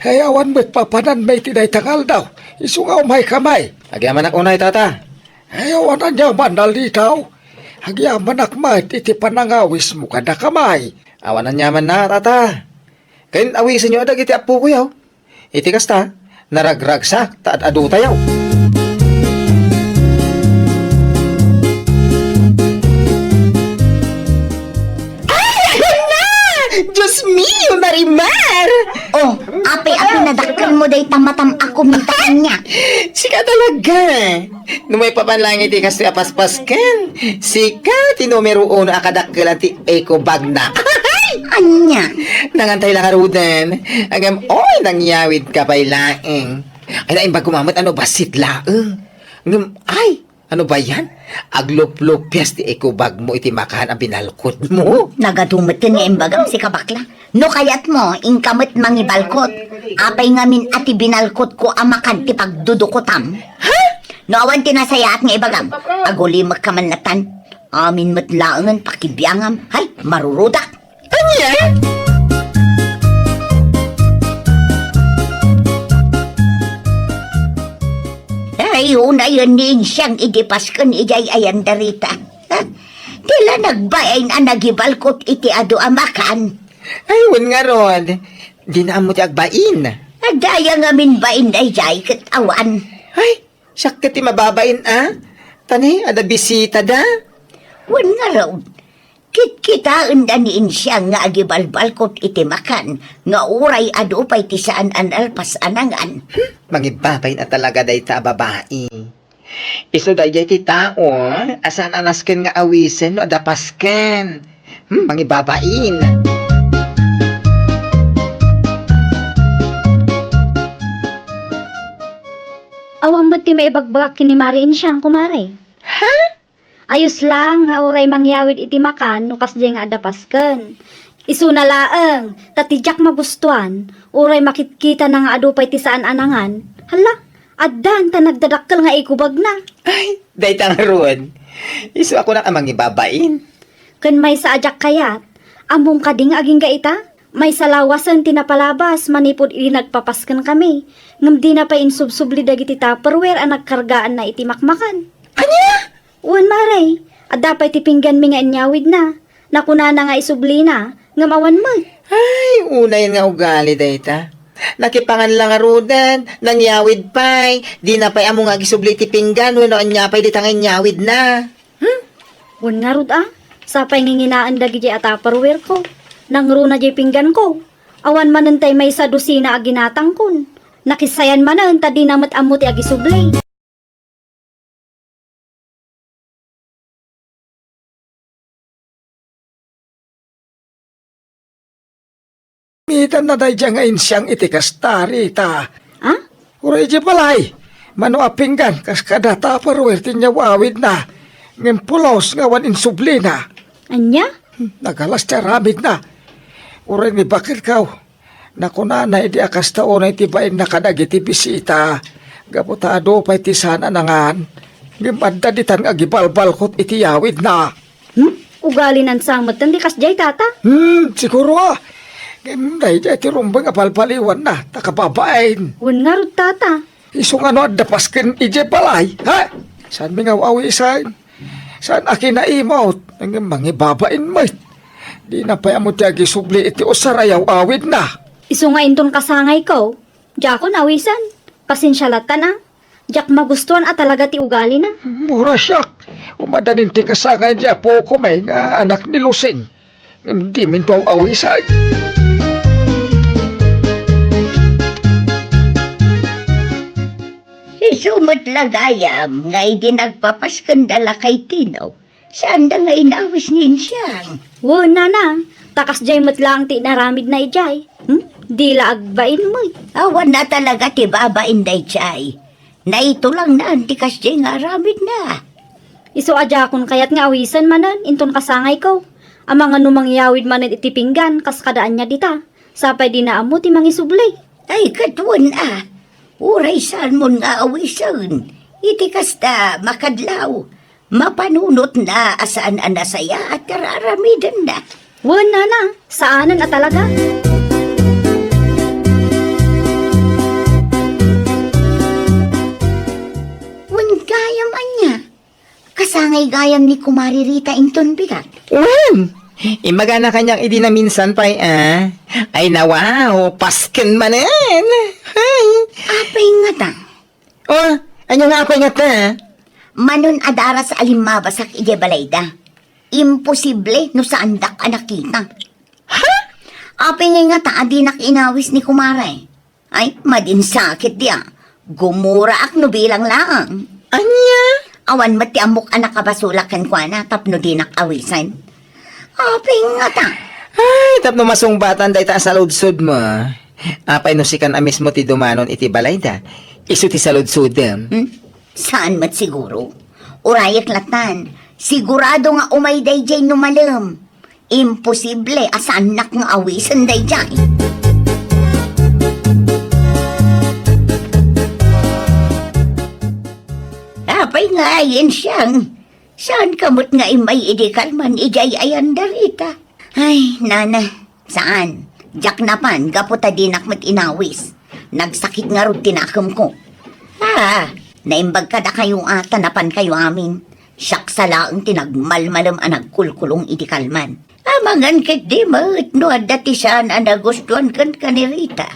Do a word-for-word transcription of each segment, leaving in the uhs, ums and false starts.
Ay, awan met papananmi iti dayta nga aldaw. Isu nga umayka may. Agyamanak unay, tata. Ay, awan aniaman, Nalitaw. Agyamanak met iti panangawismo kadaka may. Awan aniaman na, tata. Ken awisenyo a dagiti appokoyo. Iti kasta, naragragsak ta ad-adutayo. Ay, ayan na! Dios mio, Marimar! Oh, apay a pinadakkelmo dayta matam a kumita ania? Sika talaga! No maipapan laeng iti kastoy a paspasken, sika ti numero uno a kadakkelan ti eco bag na. Ania? Nangantay la ngaruden. Ngem, oy, nangyawidka pay laeng. Ay, naimbag ko met a no bassit laeng. Ngem, ay, ano ba yan? Agluplupias ti eco bag mo iti makan a binalkod mo. Nagadu met nga imbagam, sika bakla. No kayatmo, inka met mangibalkot. Apay ngamin a ti binalkotko a makan ti pagdudukotam? Ha? No awan ti nasayaat nga ibagam, agulimekka man latan. Amin met laengen pakibiangam. Hay, marurudak. Ania? Ay, unayen ni Insiang idi pasken idiay ayan darita. Ha? Ti la nagbain a nagibalkot iti adu a makan. Ay, wen ngarud. Dina ammo ti agbain. Adda aya ngamin bain daydiay ket awan. Ay, siak ket ti mababain a. Tani, adda bisitada. Wen ngarud. Kitkitaenda ni Insiang nga agibalbalkot iti makan nga uray adu pay ti saan a nalpas a nangan. Hmm, mangibabain a talaga dayta a babai. Isu daydiay ti tao a saan a nasken nga awisen no adda pasken. Hmm, mangibabain. Awan met ti maibagbagak ken ni Mari Insiang, kumare. Ha? Ayos lang nga uray mangyawid iti makan no kasdiay nga adda pasken. Isuna laeng, ta ti diak magustuan, uray makitkitana nga adu pay ti saan a nangan, hala, addan ta nagdadakkel nga eco bag na. Ay, dayta ngarud. Isu a kunak a mangibabain. Ken maysa a diak kayat, ammom kadi nga agingga ita? Maysa lawasen ti napalabas manipud idi nagpapasken kami, ngem dina pay insubsubli dagiti Tupperware a nagkargaanna iti makmakan. Ania? Wen, mare, adda pay ti pingganmi nga inyawidna. Nakunana nga isublina, ngem awan met. Ay, unayen nga ugali dayta. Nakipangan la ngaruden, nangyawid pay, dina pay ammo nga agisubli iti pinggan wenno ania pay dita nga inyawidna. Hmm? Wen ngarud a, sapay nginginaen dagiti a Tupperware ko. Nangruna diay pinggan ko. Awan manen tay maysa dosina a ginatangkon. Nakisayan manen ta dina met ammo ti agisubli. Mitanna daydiay nga insiang iti kasta, Rita. Ah? Uray idiay balay, mano a pinggan kas kada Tupperware ti inyawawidna, ngem pulos nga awan insublina. Ania? Hmm, nagalas ti aramidna. Uray ni baketko, nakunana idi a kasta unay ti bainna kadagiti bisita, gapu ta adu pay ti saan a nangan, ngem adda ditan nga agibalbalkot iti yawidna. Hmm? Ugalinan sa metten ti kasdiay, tata? Hmm, siguro a. Ngem daydiay ti rumbeng a balbaliwanna, ta kababain. Wen ngarud, tata. Isu nga no adda pasken idiay balay, ha? Saanmi nga aw-awisan? Saan a kinaimot? Ngem mangibabain met. Dina pay ammo ti agisubli iti usar a yaw-awidna. Isu nga inton kasangayko, diakon awisan. Pasensia latta a. Diak magustuan a talaga ti ugalina. Mura siak. Umadanin ti kasangay ni apok may nga anak ni Lusin. Dimin aw-awisan. Isu met la gayam nga idi nagpapaskenda la kay Tino, saanda nga inawis ni Insiang. Wen, nana, ta kasdiay met laeng ti inaramidna idiay. Hmm? Di la agbain met. Awan a talaga ti babain daydiay. Naitulangnan ti kasdiay nga aramidna. Isu a diakon kayat nga awisen manen inton kasangayko. Amangan no mangyawid manen iti pinggan kas kada ania dita, sapay dina ammo ti mangisubli. Ay, ket wen a, uray saanmon nga awisen. Iti kasta, makadlaw, mapanunotna a saan a nasayaat ti ar-aramidenna. Wen, nana, saanen a talaga. Ay gayam ni Kumari Rita inton bigat. Wen! Imbagana kaniak idi naminsan pay, ah. Ay, nawaw, pasken manen. Ay. Apay ngata? Oh, ania nga apay ngata? Manon a daras a limmabasak idiay balayda. Imposible no saandak a nakita. Ha? Apay ngay ngata a dinak inawis ni Kumare? Ay, madinsakit dia. Gumuraak no bilang laeng. Ania? Awan met ti ammok a nakabasolak kenkuana tapno dinak awisen. Apay ngata? Ay, tapno masungbatan dayta a saludsodmo. Apay no sikan a mismo ti dumanon iti balayda? Isu ti saludsodem. Hmm? Saan met siguro? Urayek latan. Sigurado nga umay daydiay no malem. Imposible a saannak nga awisen daydiay. Apay nga ayen siang, saanka met nga immay idi kalman idiay ayan da Rita? Ay, nana, saan. Diak napan gapu ta dinak met inawis. Nagsakit ngarud ti nakemko. Ah, naimbag kadakayo a ta napankayo amin. Siak sa laeng ti nagmalmalem a nagkulkulong idi kalman. Amangan ketdi met no adda ti saan a nagustuan kenka ni Rita.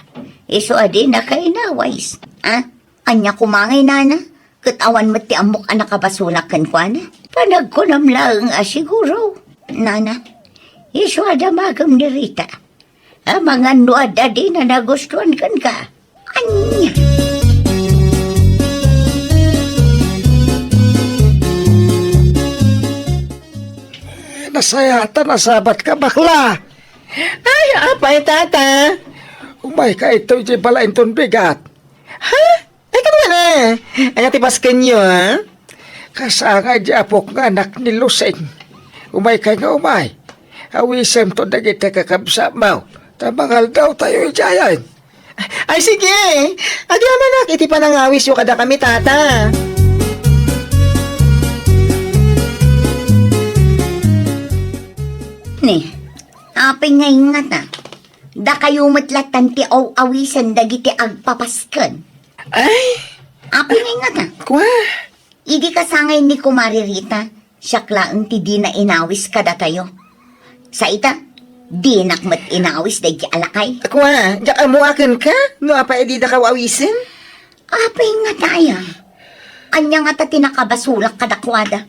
Isu a dinaka inawis. Ah, ania koma ngay nana? Ket awan met ti ammok a nakabasolak kenkuana. Panagkunam laeng a siguro. Nana, isu a damagem ni Rita. Amangan no adda dina nagustuan kenka. Ania? Nasayaat a nasabatka, bakla. Ay, apay, tata? Umayka ito iti balainton bigat. Ha? Ay, kano na? Ania ti paskenyo, ha? Kasangay di apok nga anak ni Lusing. Umaykay nga umay. Awisemto dagiti kakabsatmo. Ta mangaldaw tayo idiayen. Ay, sige. Adi amanak iti panangawisyo kadakami, tata. Ni, apay ngay ngata? Dakayo met latan ti aw-awisen dagiti agpapasken. Ay! Apay ngay ngata? Kua? Idi kasangay ni Kumari Rita, siak laeng ti dina inawis kadatayo. Sa ita, dinak met inawis daydi a lakay. Kua, diak ammo a kenka? No apay a didaka aw-awisen? Apay ngata aya? Ania ngata ti nakabasolak kadakuada?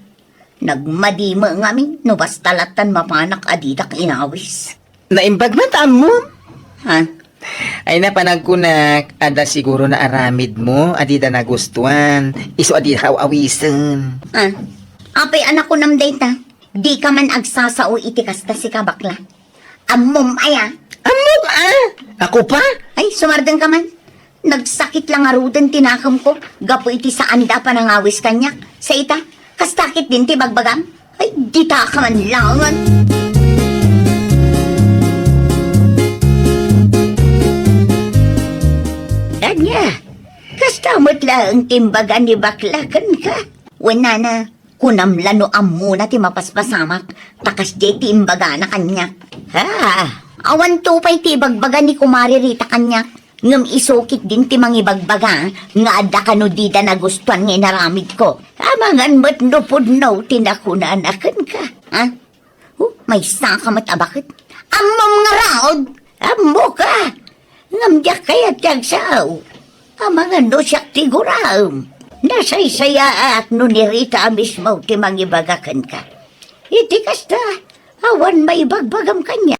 Nagmadi met ngamin no basta latan mapanak a didak inawis. Naimbag man ta ammom. Ha? Ay, napan agkunak, adda siguro naaramidmo a dida nagustuan, isu a dida aw-awisen. Ah, apay a nakunam dayta? Dika man agsasao iti kasta, sika, bakla. Ammom aya? Ammok, ah! Ako pa? Ay, sumardengka man. Nagsakit la ngaruden ti nakemko gapu iti saanda a panangawis kaniak. Sa ita, kasta ketdin ti bagbagam? Ay, ditaka man laengen. Ania, kasta met laeng ti imbaga ni bakla kenka? Wen nana, kunam la no ammona ti mapaspasamak, ta kasdiay ti imbagana kaniak. Ah, awanto pay ti ibagbaga ni Kumare Rita kaniak, ngem isu ketdin ti mangibagbaga nga adda kano dida nagustuan nga inaramidko. Amangan met no pudno ti nakunana kenka, ha? Oh, maysaka met a baket. Ammom ngarud! Ammoka! Ngem diak kayat ti agsao. Amangan no siak ti guraem. Nasaysayaat no ni Rita a mismo ti mangibaga kenka. Iti kasta, awan maibagbagam kaniak.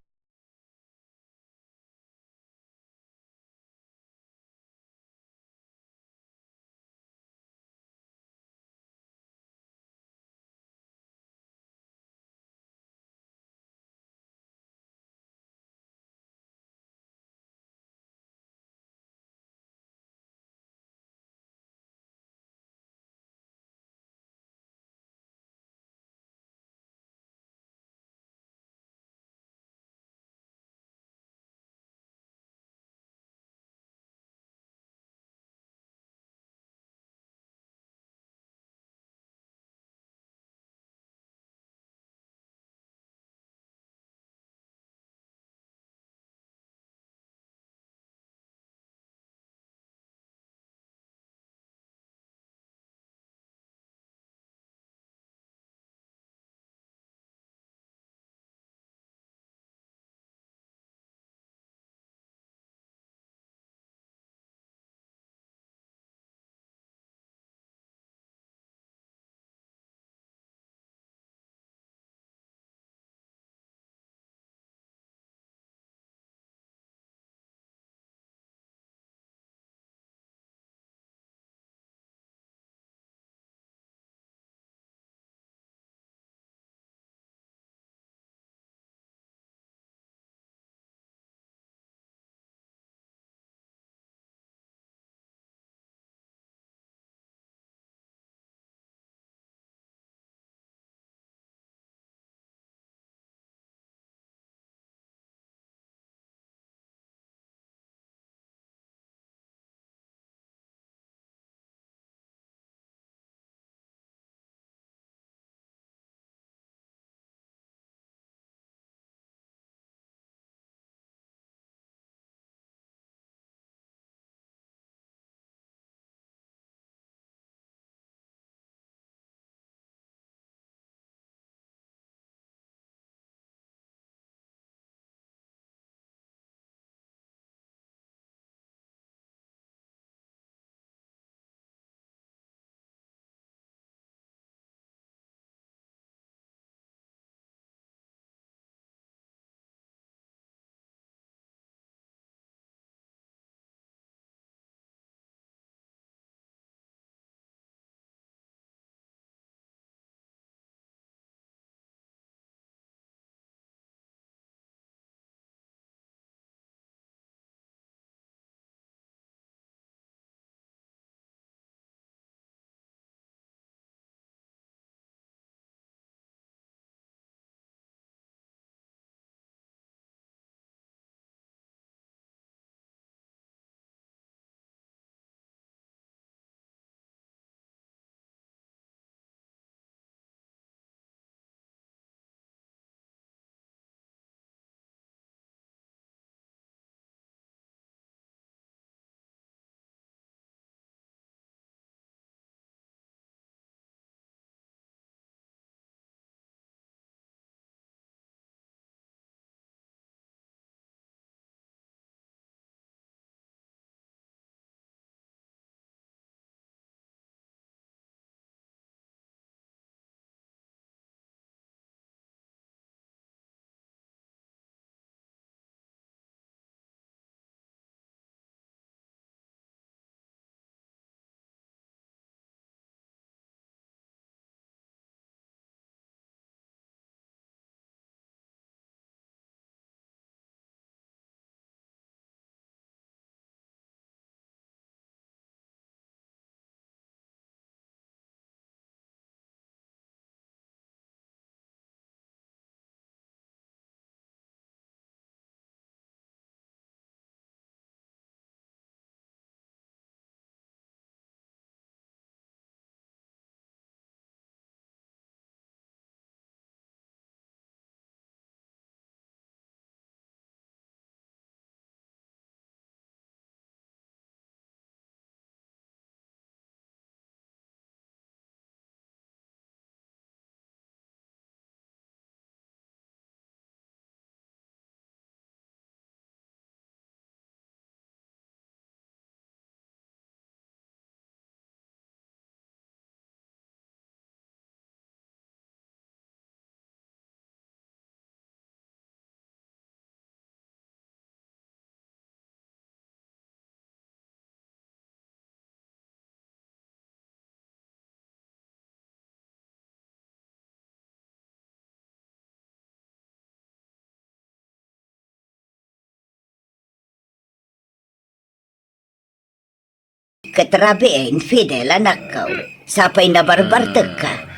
Ket rabiin, Fidel, anakko, sapay nabarbartekka.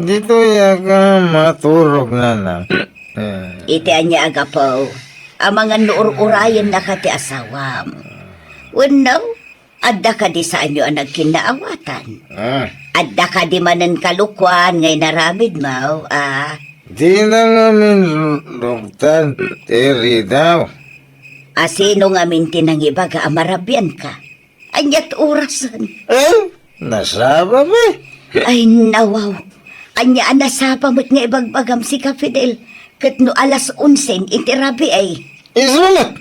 Ditoy a ka maturog, nanang. Eh. Iti ania a gapu, amangan no ur-urayennaka ti asawam. Wenno, adda kadi saanyo a nagkinnaawatan? Ah. Adda kadi manen kalokuan nga inaramidmo, a? Dina ngamin lugtan ti ridaw. A sino ngamin ti nangibaga a marabianka? Ania ti orasen? Eh, nasapa, bay. Ay, nawaw. Ania a nasapa met nga ibagbagam sika, Fidel? Ket no alas onsen iti rabii. Isu met.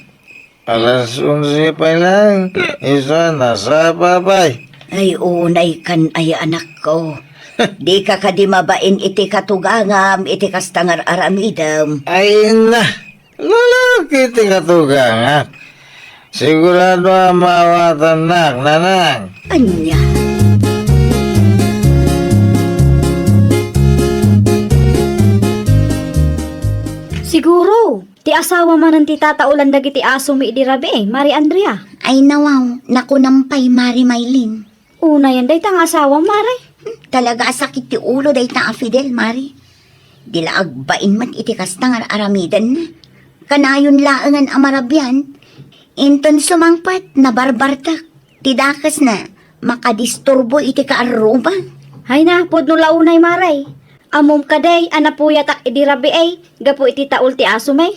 Alas onse pay lang. Isu a nasapa, bay. Ay, unay kan aya, anakko. Dika kadi mabain iti katugangam iti kasta nga ar-aramidem. Ay, na. Lalaki ti katugangak. Sigurado a maawatannak, nanang. Ania? Siguro, ti asawa manen ti tataolan dagiti asomi idi rabii, Mari Andrea. Ay, nawaw, nakunam pay, Mari Maylin. Unayan dayta nga asawa, Mare. Hmm, talaga a sakit ti ulo dayta a Fidel, Mare. Di la agbain met iti kasta nga ar-aramidenna. Kanayon laengen a marabian. Inton sumangpet, nabarbartek. Ti dakesna, makadisturbo iti kaarruba. Hayna, pudno la unay, Mare. Ammom kadi a napuyatak idi rabii gapu iti taol ti asomi?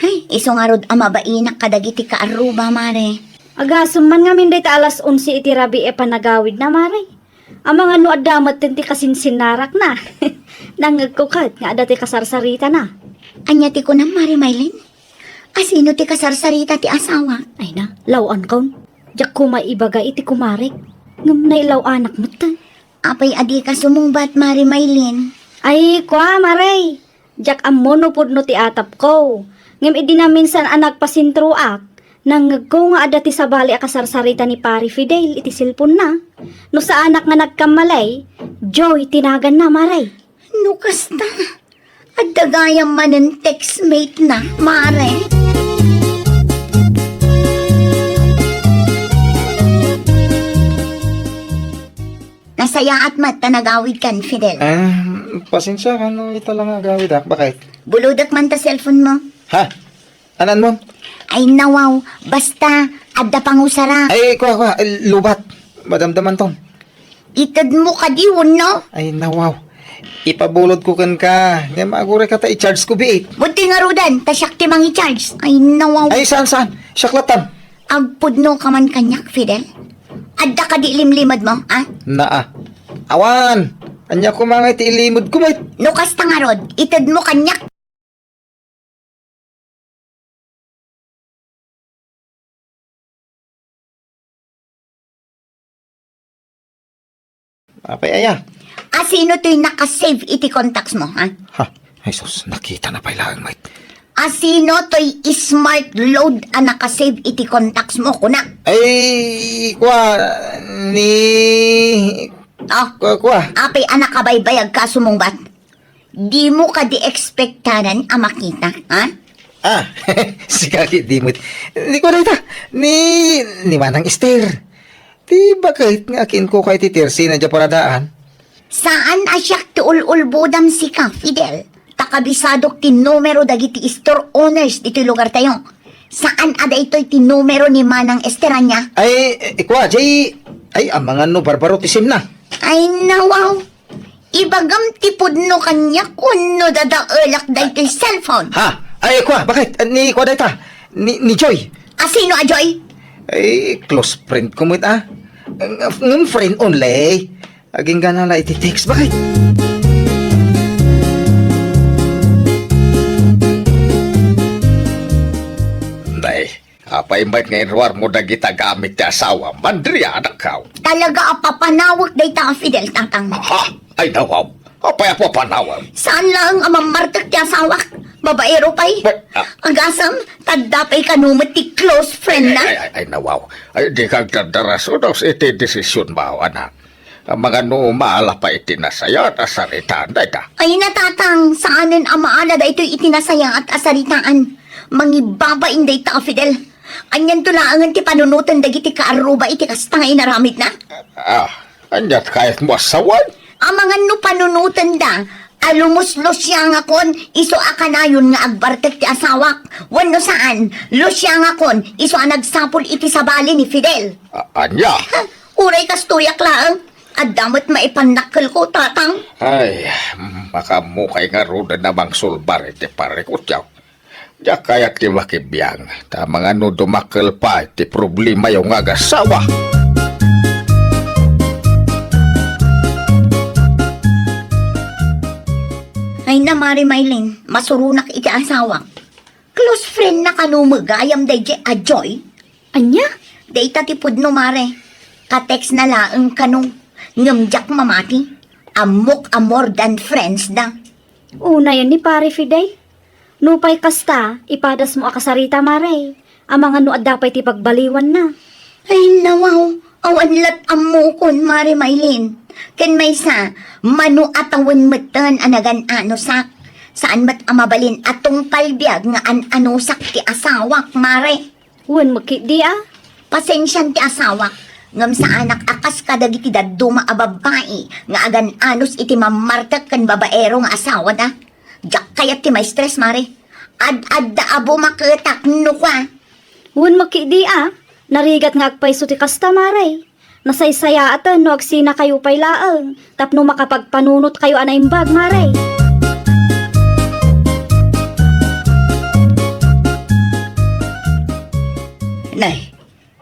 Hay, isu ngarud a mabainak kadagiti kaarruba, Mare. Agasem man ngamin dayta alas onse iti rabii a panagawidna, Mare. Amangan no adda met ti kasinsinnarakna. Nangngegko ket nga adda ti kasarsaritana. Ania ti kunam, Mare Maylin? A sino ti kasarsarita ti asawa? Ay na, law-ankon. Diak koma ibaga iti kumarek. Ngem nailaw-anak met. Apay a dika sumungbat, Mare Maylin? Ay, kua, Mare. Diak ammo no pudno ti atapko. Ngem idi naminsan a nagpasentroak, nangngegko nga adda ti sabali a kasarsarita ni Pare Fidel iti cellphone-na. No saanak nga nagkamali, Joy ti naganna, Mare. No kasta, adda gayam manen textmate-na, Mare. Nasayaat met ta nagawidkan, Fidel. Ah, pasensiakan no ita la nga agawidak. Bakit? Bulodek man ta cellphone-mo. Ha? Anan mo? Ay, nawaw. Basta, adda pangusara. Ay, kua, kua. Ay, lubat. Madamdamanton. Itedmo kadi wenno? Ay, nawaw. Ipabulodko kenka. Ngem agurayka ta i-charge ko biit. Buti ngaruden, ta siak ti mangi-charge. Ay, nawaw. Ay, saan, saan? Siak lattan. Agpudnoka man kaniak, Fidel? Adda kadi ilimlimedmo, a? Naa. Awan. Ania koma nga iti ilimedko met? No kasta ngarud, itedmo kaniak. Apay aya? A sino toy naka-save iti contacts-mo, ha? Ha? Ay sus, nakitana pay laeng met. A sino toy smart load a naka-save iti contacts-mo, kuna? Ay, kua, ni... Ah, kua, kua. Apay a nakabaybayagka a sumungbat? Dimo kadi ekspektaran a makita, ha? Ah, sika ketdi met. Ni kua dayta, ni, ni Manang Ester. Ti baket nga akinko kay ti tersina diay paradaan. Saan a siak ti ul-ulbodam sika, Fidel. Ta kabisadok ti numero dagiti store owners ditoy lugartayo. Saan a daytoy ti numero ni Manang Ester ania? Ay, eh, kua, jay, ay, amangan no barbaro ti simna. Ay, nawaw. Ibagam ti pudno kaniak wenno dadaelak daytoy cellphone. Ha? Ay, kua, baket? Ni kua dayta? Ni, ni Joy? A sino a Joy? Ay, close friend ko met, a. Ngem friend only. Agingga na la iti text, baket? Day, apay met nga inruarmo dagita gamit ti asawam, Andrea, anakko? Talaga a papanawek dayta a Fidel, tatang. Ha? Ay, nawaw. Apay a papanawem? Saan laeng a mammartek ti asawak. Babaero pay. Ba-, ah. Agasem, tadda pay kano met ti close friend na. Ay, ay, ay, ay, nawaw. Ay, dika agdardarasudos iti desisionmo, anak. Amangan no umala pay iti nasayaat a saritaan dayta. Ay, natatang, saanen a maala daytoy iti nasayaat a saritaan. Mangibabain dayta a Fidel. Anianto laengen ti panunoten dagiti kaarruba iti kasta nga inaramidna? Ah, aniat kayatmo a sawen? Amangan no panunotenda a lumuslusiangakon isu a kanayon nga agbartek ti asawak, wenno saan, lusiangakon isu a nagsapul iti sabali ni Fidel. A-, ania? Ha, uray kastoyak laeng. Adda met maipannakkelko, Tatang. Ay, makaammo kay ngaruden a mangsulbar iti parikutyo. Diak kayat ti makibiang, ta amangan no dumakkel pay ti problemayo nga agasawa. Ay na, Mare Maylin, masuronak iti asawak. Close friend na kano met gayam daydiay a Joy? Ania? Dayta ti pudno, Mare. Ka-text na laeng kano. Ngem diak mamati. Ammok a more than friends da. Unayen ni Pare Fidel. Nupay kasta, ipadasmo a kasarita, Mare. Amangan no adda pay ti pagbaliwanna. Ay, nawaw. Awan lat ammokon, Mare Maylin. Ken maysa, mano a tawen metten a nagan-anusak. Saan met a mabalin a tungpal biag nga an-anusak ti asawak, Mare. Wen met ketdi a. Pasensian ti asawak, ngem saanak a kas kadagiti dadduma a babbai nga agan-anus iti mammartek ken babaero nga asawada. Diak kayat ti ma-stress, Mare. Ad-adda a bumaketak no kua. Wen met ketdi a. Narigat nga agpayso ti kasta, Mare. Nasaysayaaten no agsinakayo pay laeng tapno makapagpanunotkayo a naimbag, Mare. Nay,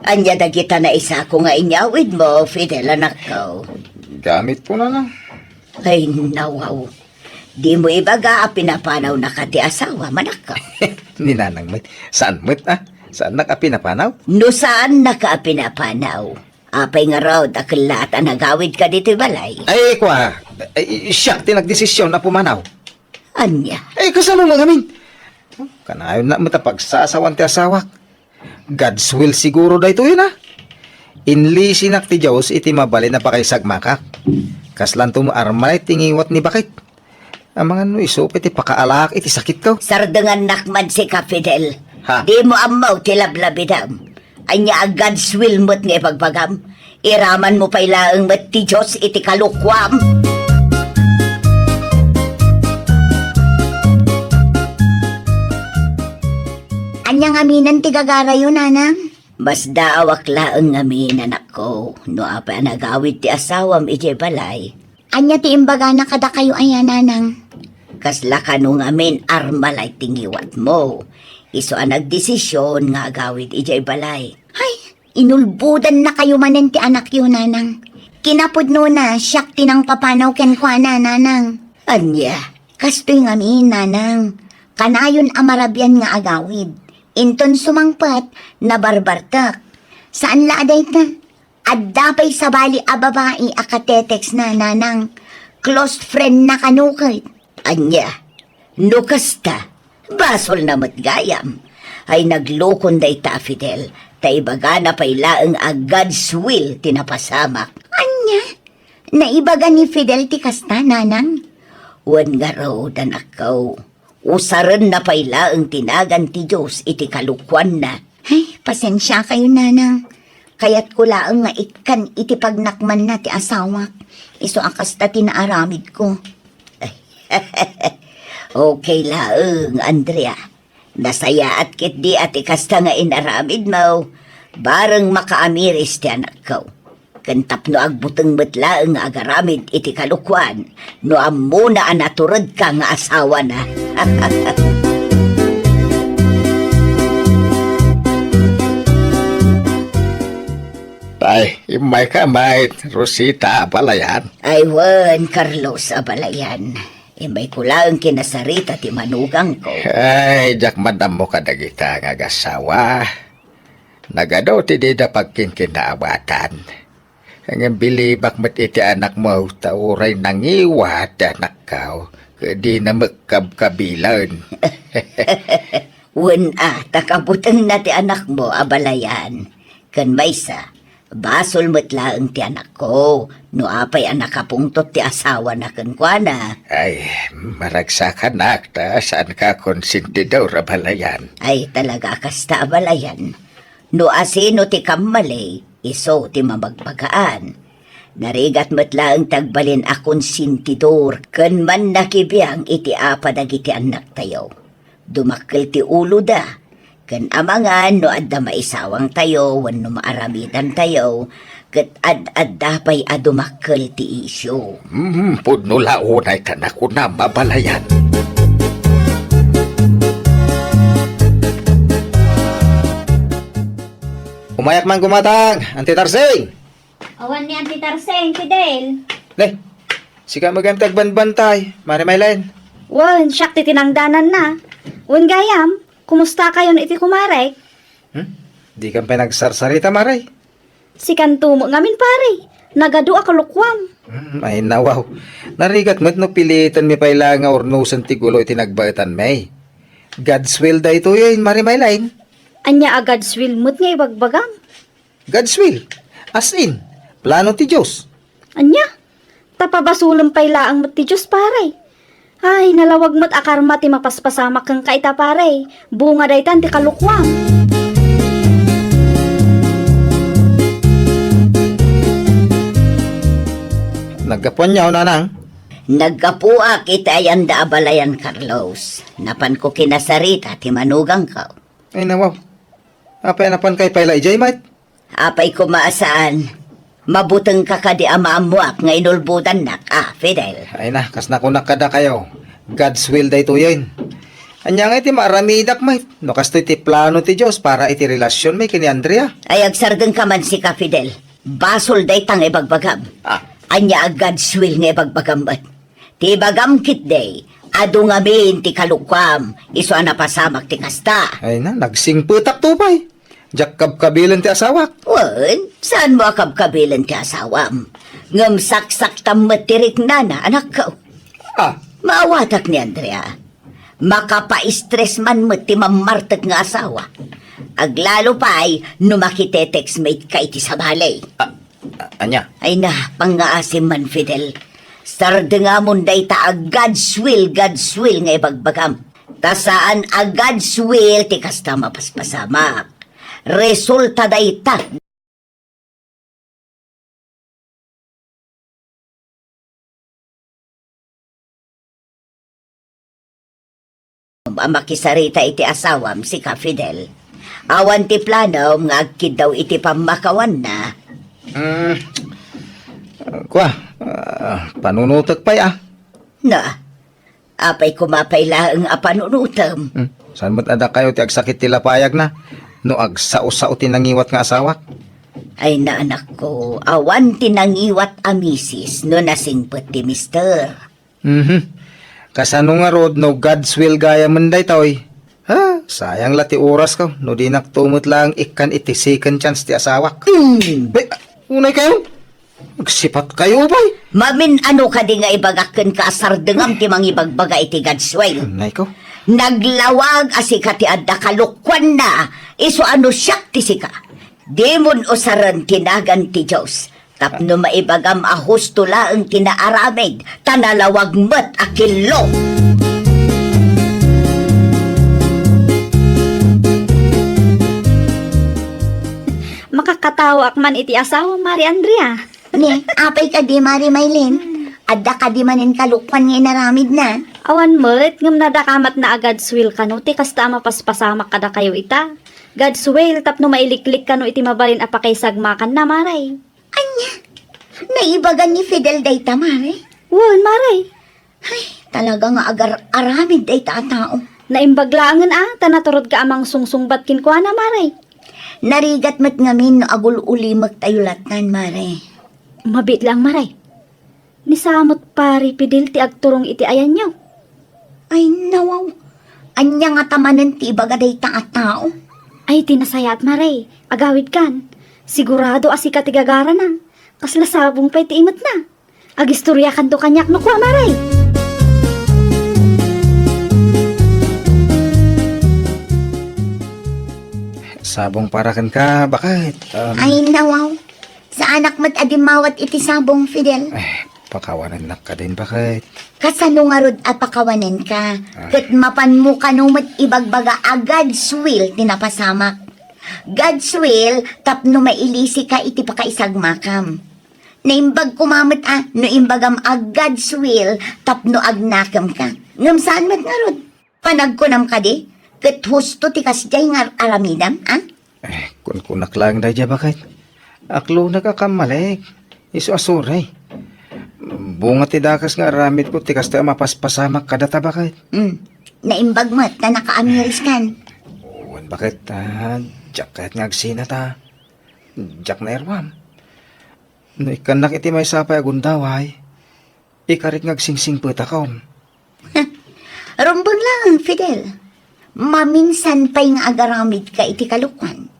ania dagita naisako nga inyawidmo, Fidel, anakko? Gamitko, Nanang. Ay, nawaw. Dimo ibaga a pinapanawnaka ti asawam, anakko? Ni Nanang met. Saan met, a? Saannak a pinapanaw? No saannaka a pinapanaw, apay ngarud a kellaat a nagawidka ditoy balay? Ay, kua, ay, siak ti nagdesisyon a pumanaw. Ania? Ay, kasano nga ngamin? Kanayon na met a pagsasawan ti asawak. God's will siguro daytoy, na. Inlisinak ti Dios iti mabalin a pakaisagmakak. Kaslanto met Armalay ti ngiwat ni Bakit. Amangan no isu pay ti pakaalaak iti sakitko. Sardengannak man sika, Fidel. Ha? Dimo ammo ti lablabidam. Ania a God's will met nga ibagbagam? Iramanmo pay laeng met ti Dios iti kalokuam. Ania ngamin ti gagarayo, Nanang? Masdaawak laeng ngamin, anakko, no apay a nagawid ti asawam idiay balay. Ania ti imbagana kadakayo aya, Nanang? Kasla kano ngamin Armalay ti ngiwatmo. Isu a nagdesisyon nga agawid idiay balay. Hay, inulbodannakayo manen ti anakyo, Nanang. Kinapudnona, siak ti nangpapanaw kenkuana, Nanang. Ania, kastoy ngamin, Nanang. Kanayon a marabian nga agawid. Inton sumangpet, nabarbartek. Saan la a dayta? Adda pay sabali a babai a katetext na, Nanang. Close friend na kano ket. Ania? No kasta, basolna met gayam. Ay, naglukon dayta a Fidel, ta ibagana pay laeng a God's will ti napasamak. Ania? Naibaga ni Fidel ti kasta, Nanang? Wen ngarud, anakko. Usarenna pay laeng ti nagan ti Dios iti kalokuanna. Ay, pasensiakayo, Nanang. Kayatko laeng nga ikkan iti pagnakmanna ti asawak. Isu a kasta ti naaramidko. Okay laeng, Andrea. Nasayaat ketdi a ti kasta nga inaramidmo, bareng makaamiris ti anakko. Ken tapno agbuteng met laeng nga agaramid iti kalokuan, no ammona a naturedka nga asawana. Ay, immayka met, Rosita Abalayan. Ay, wen, Carlos Abalayan. Immayko laeng kinasarita ti manugangko. Ay, diak man ammo kadagita nga agasawa. Nagadu ti dida pagkinkinaawatan. Ngem bilibak met iti anakmo, ta uray nangiwat ti anakko, ket dina met kabkabilen. Wen a, ta kabutengna ti anakmo, Abalayan. Ken maysa, basol met laeng ti anakko, no apay a nakapungtot ti asawana kenkuana. Ay, maragsakanak, ta saanka a konsentidor, Abalayan. Ay, talaga a kasta, Abalayan. No asino ti kammali, isu ti mabagbagaan. Narigat met laeng ti agbalin a konsentidor ken mannakibiang iti apa dagiti annaktayo. Dumakkel ti uloda, ken amangan no adda maisawangtayo wenno maaramidantayo, ket ad-adda pay a dumakkel ti isyu. Hmm, pudno la unay ta nakunam a balayan. Umayak man gumatang, Auntie Tarsing! Awan ni Auntie Tarsing, Fidel. Ne, sika met gayam ti agbanbantay, Mare Maylen. Wen, siak ti tinangdananna. Wen gayam, kumusta kayon iti kumarek? Hmm? Dikam pay nagsarsarita, Mare? Sikanto met ngamin, pare. Nagadu a kalukuam. Hmm, ay, nawaw. Narigat met no pilitanmi pay la nga urnosen ti gulo iti nagbaetanmi. God's will daytoyen, Mare Maylen. Ania a God's will met nga ibagbagam? God's will. As in, plano ti Dios. Ania? Ta pabasolem pay laeng met ti Dios, pare. Ay, nalawag met a karma ti mapaspasamak kenka ita, pare. Bunga daytan ti kalukuam. Naggapuanyo, nanang? Naggapuak iti ayanda a balayan, Carlos. Napanko kinasarita ti manugangko. Ay, nawaw. Apay a napan kay pay la idiay met? Apay koma a saan. Mabutengka kadi a maammoak nga inulbodannak, a, Fidel? Ay na, kas nakunak kadakayo, God's will daytoyen. Ania ngay ti maaramidak met no kastoy ti plano ti Dios para iti relasionmi ken ni Andrea? Ay, agsardengka man sika, Fidel. Basol dayta nga ibagbagam. Ah. Ania a God's will nga ibagbagam met? Ti ibagam ketdi, adu ngamin ti kalukuam, isu a napasamak ti kasta. Ay na, nagsingpetak to pay. Diak kabkabilen ti asawak. Wen, saanmo a kabkabilen ti asawam? Ngem saksaktam met ti riknana, anakko. Ah. Maawatak ni Andrea. Makapa-stress man met ti mammartek nga asawa. Aglalo pay no makitetext mate ka iti sabali. Ah, ania? Ay na, pangngaasim man, Fidel. Sardengamon dayta a God's will, God's will nga ibagbagam. Ta saan a God's will ti kasta mapaspasamak. Resulta dayta a makisarita iti asawam, sika, Fidel. Awan ti planom nga agkiddaw iti pammakawanna. Mm. Kua, ah, panunotek pay, ah. Na, apay koma pay laeng a panunotem? Hmm, saan met a dakayo ti agsakit ti lapayagna no agsao-sao ti nangiwat nga asawak? Ay na, anakko, awan ti nangiwat a misis no nasingpet ti mister. Mhm. Kasano ngarud no God's will gayamen daytoy? Ha? Sayang la ti orasko no dinakto met laeng ikkan iti second chance ti asawak. Hmm. Be, unay kayo? Agsipat kayo, bay. Mamin-ano kadi nga ibagak kenka a sardengam ti mangibagbaga iti God's will? Nay ko. Naglawag a sika ti adda kalukuanna, isu a no siak ti sika. Dimon usaren ti nagan ti Dios. Tapno maibagam a husto laeng ti naaramid, ta nalawag met a killo. Makakatawaak man iti asawa, Mari Andrea. Ni, apay kadi, Mari Maylin? Adda kadi manen kalukuan nga inaramidna? Awan met, ngem nadakamatna a God's will kano ti kasta a mapaspasamak kadakayo ita. God's will tapno mailiklik kano iti mabalin a pakaisagmakanna, Mari. Ania? Naibagan ni Fidel dayta, Mare? Wen, Mare. Ay, talaga nga agar-aramid dayta a tao. Naimbag laengen a, ta naturodka a mangsungsungbat kenkuana, Mare. Narigat met ngamin no agul-ulimektayo lattan, Mare. Mabiit lang, Mare. Ni sa met, Pari Fidel ti agturong iti ayanyo. Ay, nawaw. Ania ngata manen ti ibaga dayta a tao? Ay, ti nasayaat, Mare. Agawidkan. Sigurado a sika ti gagarana. Kasla sabong pay ti imetna. Agistoriakanto kaniak no kua, Mare. Sabong para kenka, baket. Um, Ay, nawaw. Saanak met a dimmawat iti sabong, Fidel. Eh, pakawanennak kadin, baket. Kasano ngarud a pakawanenka? Ah. Ket mapanmo kano met ibagbaga a God's will ti napasamak. God's will tapno mailisika iti pakaisagmakam. Naimbag koma met a no imbagam a God's will tapno agnakemka. Ngem saan met ngarud. Panagkunam kadi, ket husto ti kasdiay nga ar-aramidam, a? Eh, kunkunak laeng daydiay, baket. Akloneg a kammalik. Isu a sorry. Bunga ti dakes nga aramidko ti kasta a mapaspasamak kadata, baket. Hmm. Naimbag met ta nakaamiriskan. Wen, baket, ah, diak kayat nga agsina ta diak nairuam. No ikkannak iti maysa pay a gundaway, ikarik nga agsingsingpetakon. Rumbeng laeng, Fidel. Maminsan pay nga agaramidka iti kalokuan.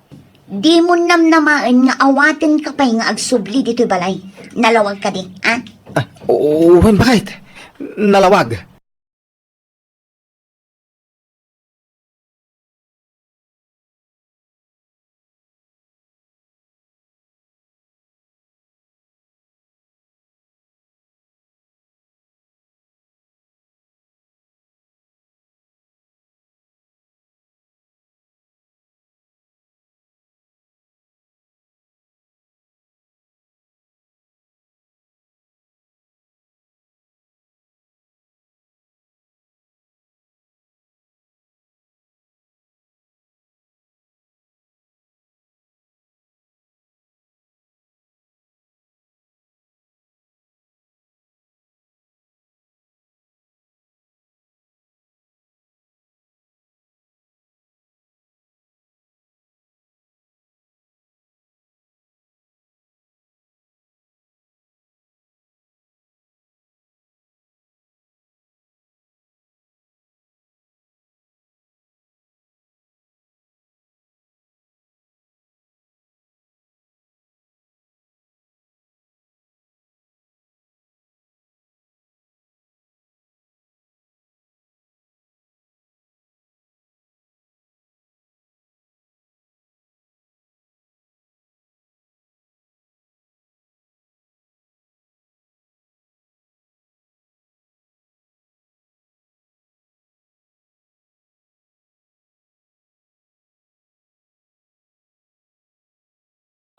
Dimo namnamaen nga awatenka pay nga agsubli ditoy balay. Nalawag kadi, a? Ah, oo, wen, baket. Nalawag.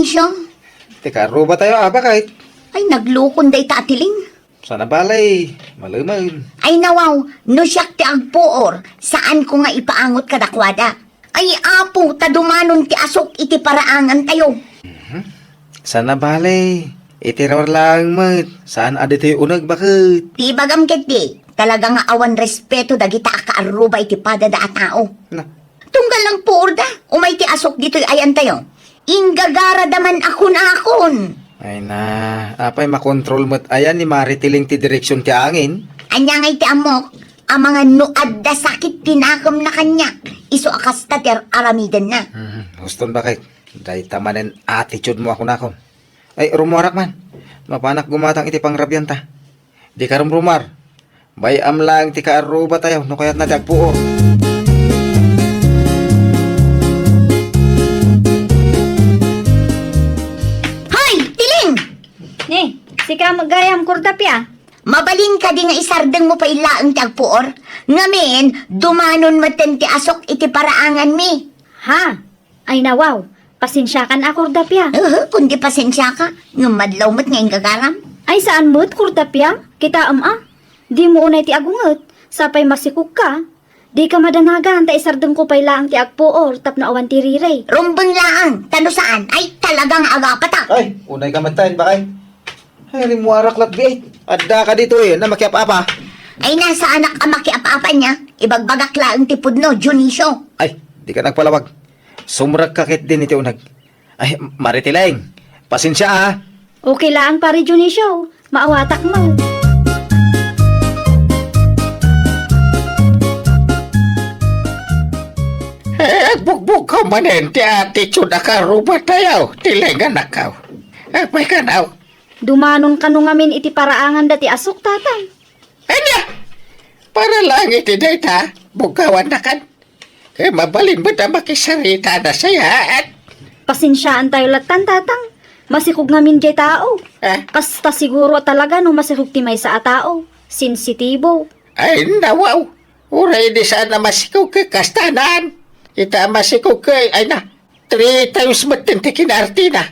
Siya? Ti kaarrubatayo, a, baket. Ay, naglukon dayta a Tiling. Saan a bale, malemen. Ay, nawaw, no siak ti agpuor, saanko nga ipaangot kadakuada. Ay, Apo, ta dumanon ti asuk iti paraangantayo. Mhm. Saan a bale, iti rawar laeng met, saan a ditoy uneg, baket. Ti ibagam ketdi, talaga nga awan respeto dagita a kaarruba iti padada a tao. Na. Tunggal lang puor da, umay ti asuk ditoy ayantayo. Inggagarada man a kunakon. Ay na, apay makontrol met aya ni Mari Tiling ti direksion ti angin? Ania nga iti ammok, amangan no adda sakit ti nakemna kaniak, isu a kasta ti ar-aramidenna. Hmm, huston, baket. Dayta manen attitude mo a kunakon. Ay, rumuarak man. Mapanak gumatang iti pangrabianta. Dika rumrumar. Bay-am laeng ti kaarrubatayo no kayatna ti agpuor. Hoy, Tiling! Ni, sika met gayam, Kordapia. Mabalin kadi nga isardengmo pay laeng ti agpuor? Ngamin, dumanon metten ti asuk iti paraanganmi. Ha? Ay, nawaw, pasensiakan a, Kordapia. Uhu, kundi pasensiaka, ngem madlaw met nga inggagaram. Ay, saan met, Kordapia? Kitaem a, dimo unay ti agunget, sapay masikogka. Dika madanagan ta isardengko pay laeng ti agpuor tapno awan ti rirey. Rumbeng laeng, ta no saan, ay talaga nga agapatak. Ay, unay ka met tayen, baket. Ay, rimmuarak latbiit. Adda ka ditoy, na makiap-apa. Ay, nasaanak a makiap-apa nia. Ibagbagak laeng ti pudno, Dionisio. Ay, dika nagpalawag. Sumrekka ketdin iti uneg. Ay, Mari Tiling, pasensia, a. Okay laeng, Pari Dionisio. Maawatak met. Eh, agbugbog ka manen ti attitude a kaarrubatayo, Tiling, anakko. Apay kano? Dumanon kano ngamin iti paraanganda ti asuk, tatang? Ania? Para laeng iti dayta, buggawannakan. Eh, mabalin met a makisarita a nasayaat. Pasensiaantayo lattan, tatang. Masikog ngamin diay tao. Ah? Kasta siguro talaga no masikog ti maysa a tao. Sensitibo. Ay, nawaw. Uray di saan a masikog ket kastanan. Ita a masikog ket, ay na. Three times met ti kinaartina.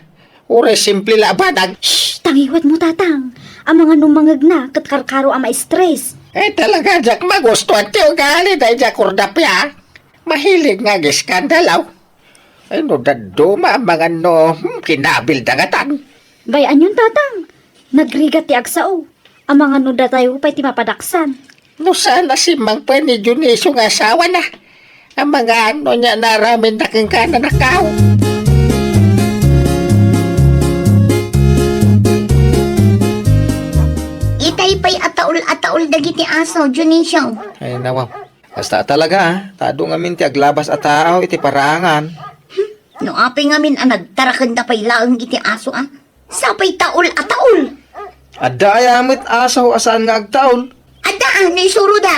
Uray simple la a banag. Shh! Tangiwatmo, Tatang. Amangan no mangngegna ket karkaro a ma-stress. Eh, talaga, diak magustuhan ti ugali daydiay a Kordapia. Mahilig nga agiskandalo. Ay, no dadduma, amangan no, hmm, kinabil dagatan. Bay-anyon, Tatang. Nagrigat ti agsao. Amangan no datayo pay ti mapadaksan. No saan a simmangpen ni Dionisio nga asawana, amangan no ania naramidna kenka, nanakaw. Itay pay a taol a taol dagiti aso, Dionisio. Ay, nawaw. Kasta talaga, ah. Ta adu ngamin ti aglabas a tao iti paraangan. Hmm? No apay ngamin a nagtarakenda pay laeng iti aso, ah. Sapay taol a taol. Adda aya met aso a saan nga agtaol? Adda, ah, no isuroda.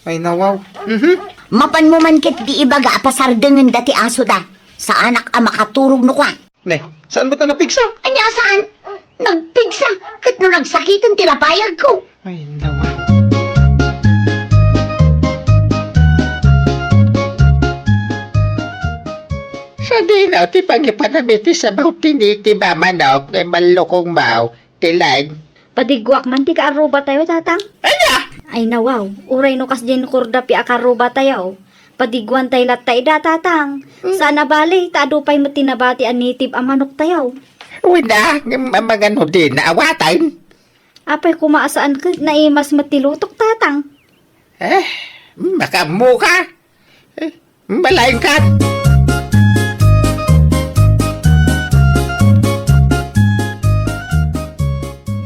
Ay, nawaw. Mhm. Mapanmo man ketdi ibaga a pasardengenda ti asoda. Saanak a makaturog no kua. Ne, saan met a napigsa? Ania saan? Nagpigsa, ket no nagsakiten ti lapayagko. Ay, nawaw. Sadino ti pangipanam iti sabaw ti native a manok nga imallukongmo, Tileng? Padiguak man ti kaarrubatayo, Tatang. Ania? Ay, nawaw. Uray no kasdiay ni Kordapia a kaarrubatayo, padiguantay latta ida, Tatang. Hmm. Saan a bale, ta adu pay met ti nabati a native a manoktayo. Wen a, ngem amangan no dina awaten. Apay koma a saan ket naimas met ti lutok, Tatang? Eh, makaammoka. Eh, malaingkat.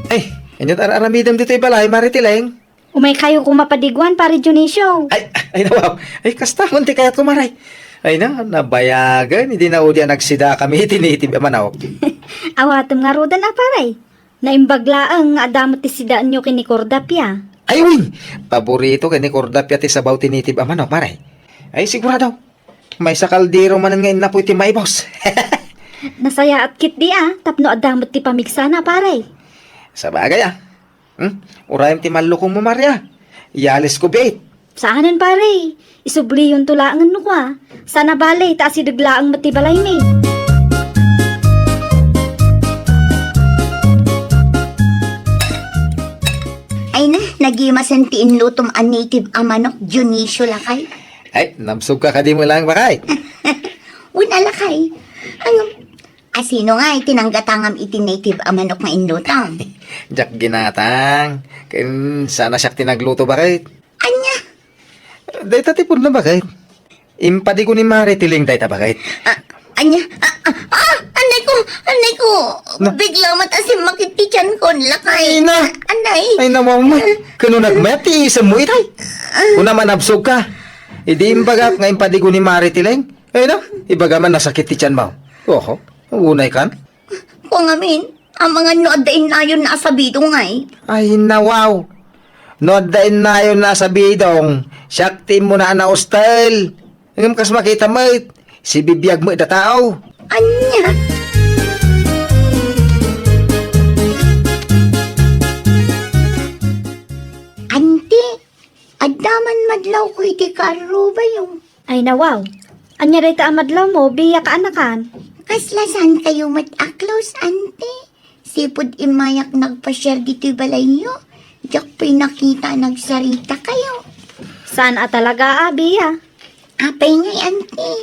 Ay, ania ti ar-aramidem ditoy balay, Mare Tileng? Umaykayo koma padiguan, Pare Dionisio. Ay, ay, nawaw. Ay, kasta man ti kayatko, Mare. Ay na, nabayagen idi naudi a nagsidakami iti native a manok. Awatem ngaruden a, Pare. Naimbag laeng nga adda met ti sidaenyo ken ni Kordapia. Ay, uy! Paborito ken ni Kordapia ti sabaw ti native a manok, Mare. Ay, sigurado. Maysa kaldero manen nga innapoy ti maibos. Nasayaat ketdi a, tapno adda met ti pamigsana, Pare. Sabagay, ah. Hmm? Urayem ti mallukongmo, Mare, ah. Yalisko biit. Saanen, Pare. Isubliyonto laengen no kua. Saan a bale, ta asideg laeng met ti balaymi. Ay na, nagimasen ti inlutom a native a manok, Dionisio, lakay. Ay, nabsogka kadi met laeng, Mare? Wen a, lakay. Ano, asino nga iti nanggatangam iti native a manok nga inlutom? Diak ginatang. Ken saan a siak ti nagluto, Mare? Ania? Dayta ti pudno, baket. Impadigo ni Mare Tileng dayta, baket. Ah, ania? Ah, ah, ah, anay ko, anay ko. Na? Bigla met a simmakit ti tiyan ko, lakay. Ay, na. Anay. Ay, nawaw met. Ken no nagmayat ti isemmo itay. Ah. Kuna man absog ka. Idi imbagak nga impadigo ni Mare Tileng. Ay, na. Ibaga man nasakit ti tiyanmo. Oho. Unay kan. Kua ngamin, amangan no adda innayon a sabidong ngay. Ay, nawaw. No adda innayon a sabidong, siak ti immuna a naustel. Ngem kas makita met, sibibiag met a tao. Ania? Anti, adda man madlawko iti kaarrubayo. Ay, nawaw. Ania dayta a madlawmo, biya, kaanakan? Kasla saankayo met a close, anti? Sipud immayak nagpasiar ditoy balayyo, diak pay nakita a nagsaritakayo. Saan a talaga a, biya? Apay ngay, anti?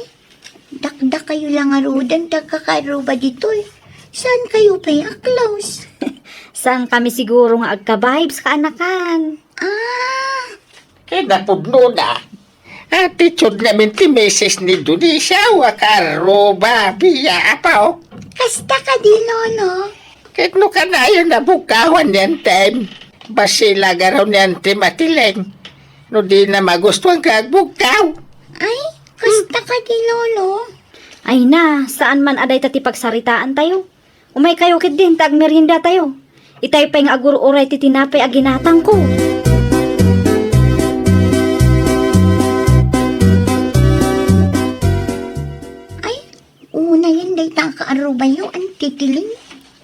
Dakdakayo la ngaruden ti agkakaarruba ditoy. Saankayo pay a close? Saankami siguro nga agka-vibes, kaanakan. Ah. Ket napudnona, attitude ngamin ti misis ni Dionisio a kaarruba, biya, apo. Kasta kadi, Lolo? Ket no kanayon a bugkawan ni Antem, bassit la garaw ni Antem a Tileng. No dina magustuan nga agbugkaw. Ay, kasta kadi, Lolo? Ay na, saan man a dayta ti pagsaritaantayo. Umaykayo ketdin ta agmeriendatayo. Itay pay nga agur-uray ti tinapay a ginatangko. Ay, unayen dayta a kaarrubayo, Anti Tileng.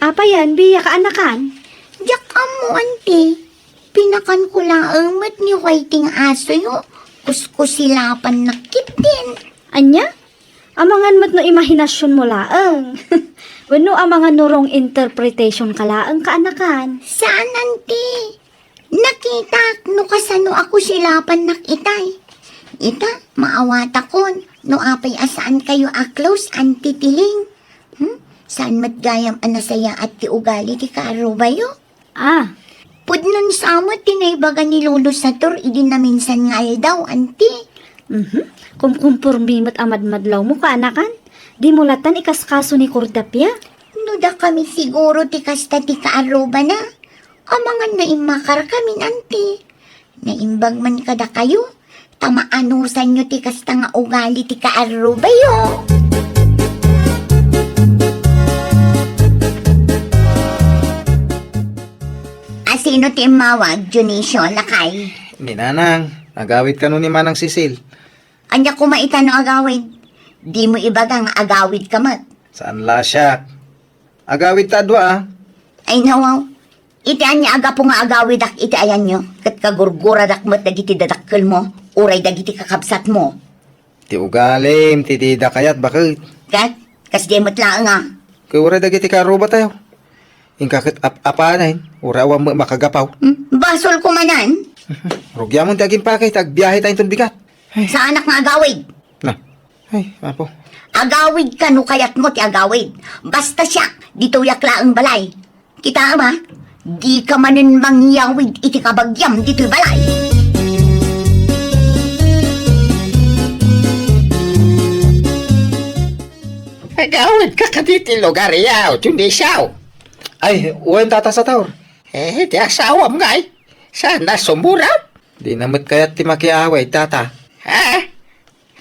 Apayen, biya, kaanakan? Diak ammo, Anti. Pinakanko laeng met ni Whiting asoyo. Kuskusilapan na ketdin. Ania? Amangan met no imahinasionmo laeng. Wenno amangan no wrong interpretation ka laeng, kaanakan. Saan, Auntie. Nakitak no kasano a kusilapannak itay. Ita, maawatakon no apay a saan kayo a close, Auntie Tiling. Hmm? Saan met gayam a nasayaat ti ugali ti kaarrubayo? Ah. Pudnon sa met ti naibaga ni Lolo Sator idi naminsan nga aldaw, Auntie. Mhm. Kumkumpormi met a madmadlawmo, kaanakan. Dimo latan ikaskaso ni Kordapia. No dakami siguro ti kasta ti kaarrubana, amangan no immakarkamin, Auntie. Naimbag man kadakayo, ta maanusanyo ti kasta nga ugali ti kaarrubayo. Asino ti immawag, Dionisio, lakay? Ni Nanang, agawid kano ni Manang Cecil. Ania koma ita no agawid? Dimo ibaga nga agawid ka met. Saan la siak? Agawid ta a dua, a. Ay, nawaw. Iti ania a gapu nga agawidak iti ayanyo, ket kagurguradak met dagiti dadakkelmo, uray dagiti kakabsatmo. Ti ugalim ti dida kayat, baket. Ket, kasdiay met laeng a. Ket uray dagiti kaarrubatayo. Inka ket ap-apanen, uray awan met makagapaw. Hmm? Basol ko manen. Rugiamon ti agimpake, ta agbiahe ta inton bigat. Ay. Saanak nga agawid. Na. Ay, Apo. Agawid ka no kayatmo ti agawid. Basta siak, ditoyak laeng balay. Kitaem a, dika manen mangyawid iti kabagiam ditoy balay. Agawid ka kadi ti lugar yaw, Dionisio. Ay, wen, Tata Sator. Eh, ti asawam ngay. Saan a sumurot? Dina met kayat ti makiawid, Tata. Ha?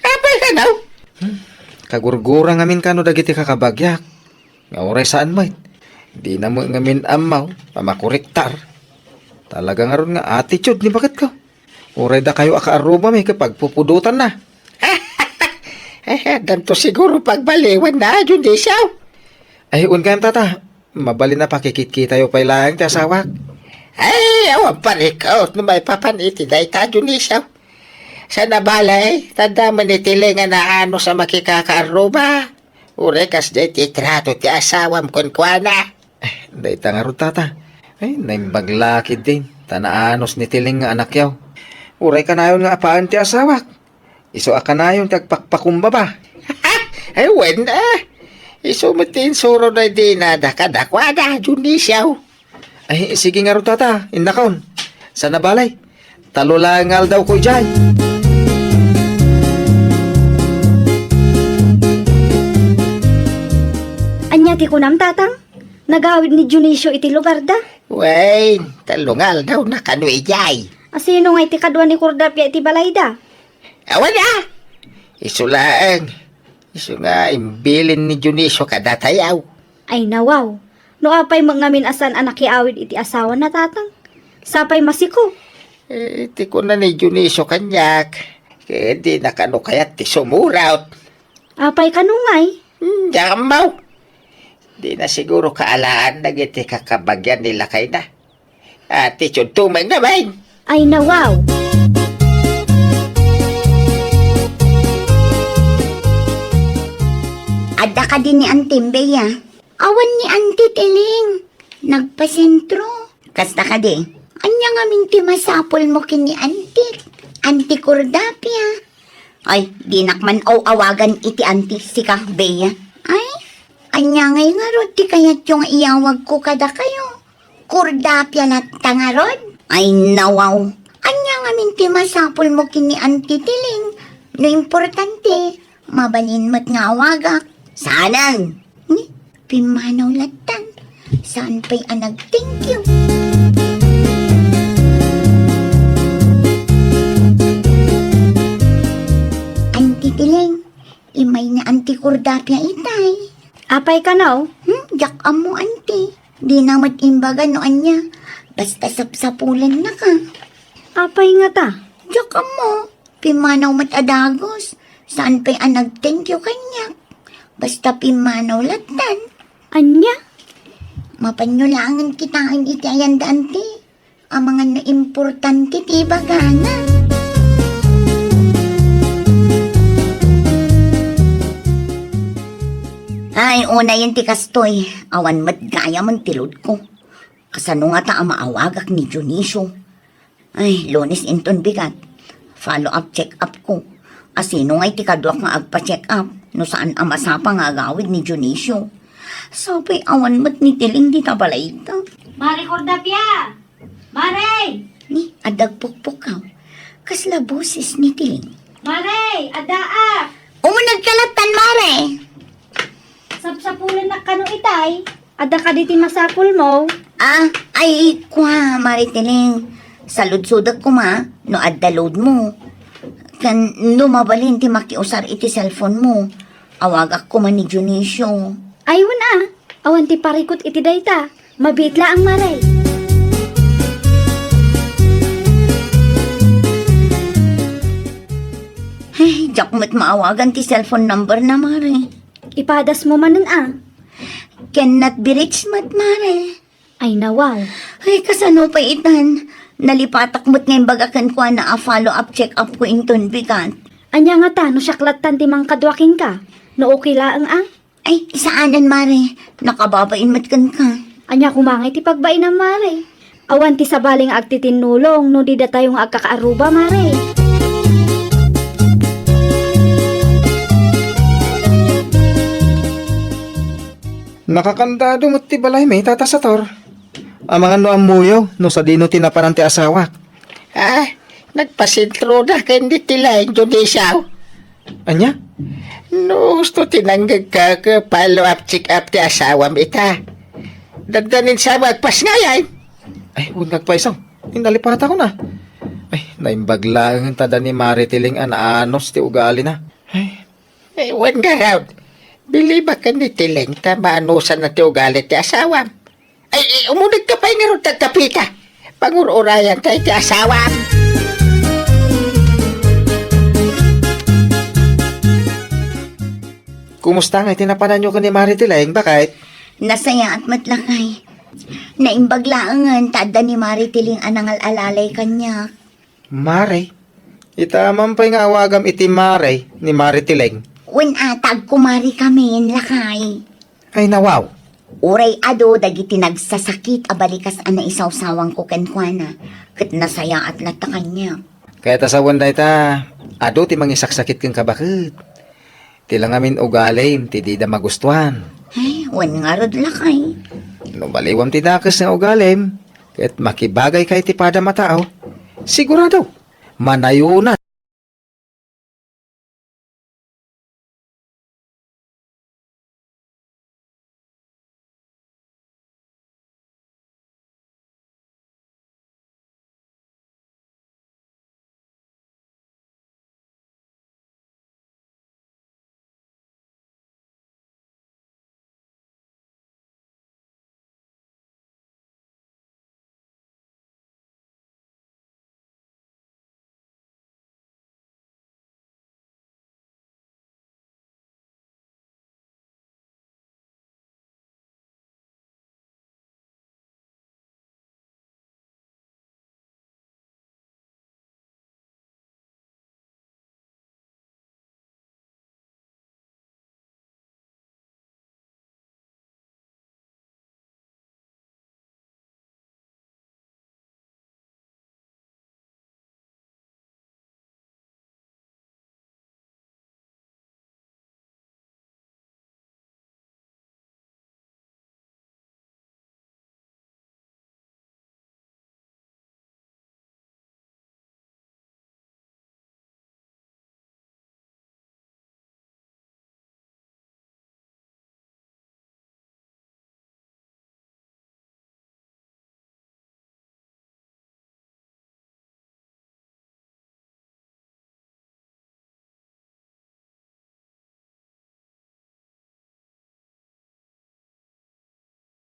Apay kano? Hmm. Kagurgura ngamin kano dagiti kakabagiak. Nga uray saan met. Dina met ngamin ammo a makuriktar. Talaga ngarud nga attitude ni baketko. Uray dakayo a kaarrubami ket pagpupudotanna. Eh, addanto siguro pagbaliwanna, Dionisio. Ay, wen kayam, Tata. Mabalin a pakikitkitayo pay laeng ti asawak. Ay, awan parikot no maipapan iti dayta, Dionisio. Saan a balay, ta adda met ni Tiling a naanus a makikakaarruba. Uray kasdiay ti trato ti asawam kenkuana. Eh, dayta ngarud, Tata. Ay, naimbag la ketdin, ta naanus ni Tiling nga anakyo. Uray kanayon nga apaen ti asawak. Isu a kanayon ti agpakpakumbaba. Ay, wen, a. Isu met ti insurona idi nada kadakuada, Dionisio. Ay, sige ngarud, Tata, innakon. Saan a balay? Tallo laeng nga aldawko idiay. Ania ti kunam, Tatang? Nagawid ni Dionisio iti lugarda? Wen, tallo nga aldawna kano idiay. Asino ngay ti kadua ni Kordapia iti balayda? Awan a! Isu laeng. Isu nga imbilin ni Dionisio kadatayaw. Ay, nawaw. No apay met ngamin a saan a nakiawid iti asawana, Tatang? Sapay masiko. Eh, ti kuna ni Dionisio kaniak, ket dina kano kayat ti sumurot. Apay kano ngay? Hmm, diak ammo. Dina siguro kaalaan dagiti kakabagian ni lakayna. Attitude to met ngamin. Ay, nawaw. Adda kadi ni Antim, Bea? Awan ni Anti Tiling. Nagpasentro. Kasta kadi? Ania ngamin ti masapulmo ken ni Anti? Anti Cordapia. Ay, dinak man aw-awagan iti Anti, sika, Bea. Ay, ania ngay ngarud ti kayatyo nga iyawagko kadakayo? Kordapia latta ngarud? Ay, nawaw. Ania ngamin ti masapulmo ken ni Anti Tiling? No importante, mabalin met nga awagak. Saanen? Ni, pimmanaw lattan. Saan pay a nag-thank you? Anti Tiling, imay ni Anti Cordapia itay. Apay kano? Hmm, diak ammo, Anti. Dina met imbaga no ania. Basta sapsapulennaka. Apay ngata? Diak ammo. Pimmanaw met a dagus. Saan pay a nag-thank you kaniak. Basta pimmanaw lattan. Ania? Mapanyo laengen kitaen iti ayanda, Anti. Amangan no importante ti ibagana. Ay, unayen ti kastoy. Awan met gayam ti load ko. Kasano ngata a maawagak ni Dionisio? Ay, Lunes inton bigat. Follow-up check-up ko. Asino ngay ti kaduak nga agpa-check-up no saan a masapa nga agawid ni Dionisio? Sapay awan met ni Tiling dita balayta. Mare Cordapia! Mare! Ni, adda agpukpukaw. Kasla boses ni Tiling. Mare, addaak! Umuneg ka lattan, Mare! Sapsapulennak kano itay? Adda kadi ti masapulmo? Ah, ay, kua, Mare Tiling. Saludsodek koma no adda load mo. Ken no mabalin ti makiusar iti cellphone mo, awagak koma ni Dionisio. Ay, wen a. Awan ti parikut iti dayta. Mabiit laeng, Mare. Ay, diak met maawagan ti cellphone number na, Mare. Ipadas mo manen a. Cannot be reached met, Mare. Ay, nawaw. Ay, kasano pay itan? Nalipatak met nga imbaga kenkuana a follow-up check-up ko inton bigat. Ania ngata no siak lattan ti mangkadua kenka? No okay laeng a? Ay, saanen, Mare. Nakababain met kenka. Ania koma ngay ti pagbainam, Mare? Awan ti sabali nga agtitinnulong no di datayo nga agkakaaruba, Mare. Nakakandado met ti balaymi, Tata Sator. Amangan no ammoyo no sadino ti napanan ti asawak. Ah, nagpasentroda ken ni Tiling, Dionisio. Ania? No, gusto ti nanggegka ket follow-up check-up ti asawam ita. Dadda ni sa agpasngayan. Ay, wen nga agpaiso. Nalipatak ko na. Ay, naimbag laeng ta da ni Mare Tiling a naanos ti ugalina. Ay. Eh, wen ngarud. Bilibak ken ni Tiling ta maanosan na ti ugali ti asawam. Ay, eh, umuneg ka pay ngarud ta agkapita. Pangur-urayan ta iti asawam. Kumusta ngay ti napananyo ken ni Mare Tiling, baket? Nasayaat met, lakay. Naimbag laengen ta adda ni Mare Tiling a nangal-alalay kaniak. Mare? Ita man pay nga awagam iti Mare ni Mare Tiling. Wen a, ta agkumare kamin, lakay. Ay, nawaw. Uray adu dagiti nagsasakit a balikas a naisawsawangko kenkuana, ket nasayaat latta kaniak. Ket ta sawen dayta, adu ti mangisaksakit kenka, baket. Ti la ngamin ugalim ti dida magustuan. Ay, wen ngarud, lakay. No baliwam ti dakes nga ugalim, ket makibagayka iti padam a tao, sigurado, manayunan.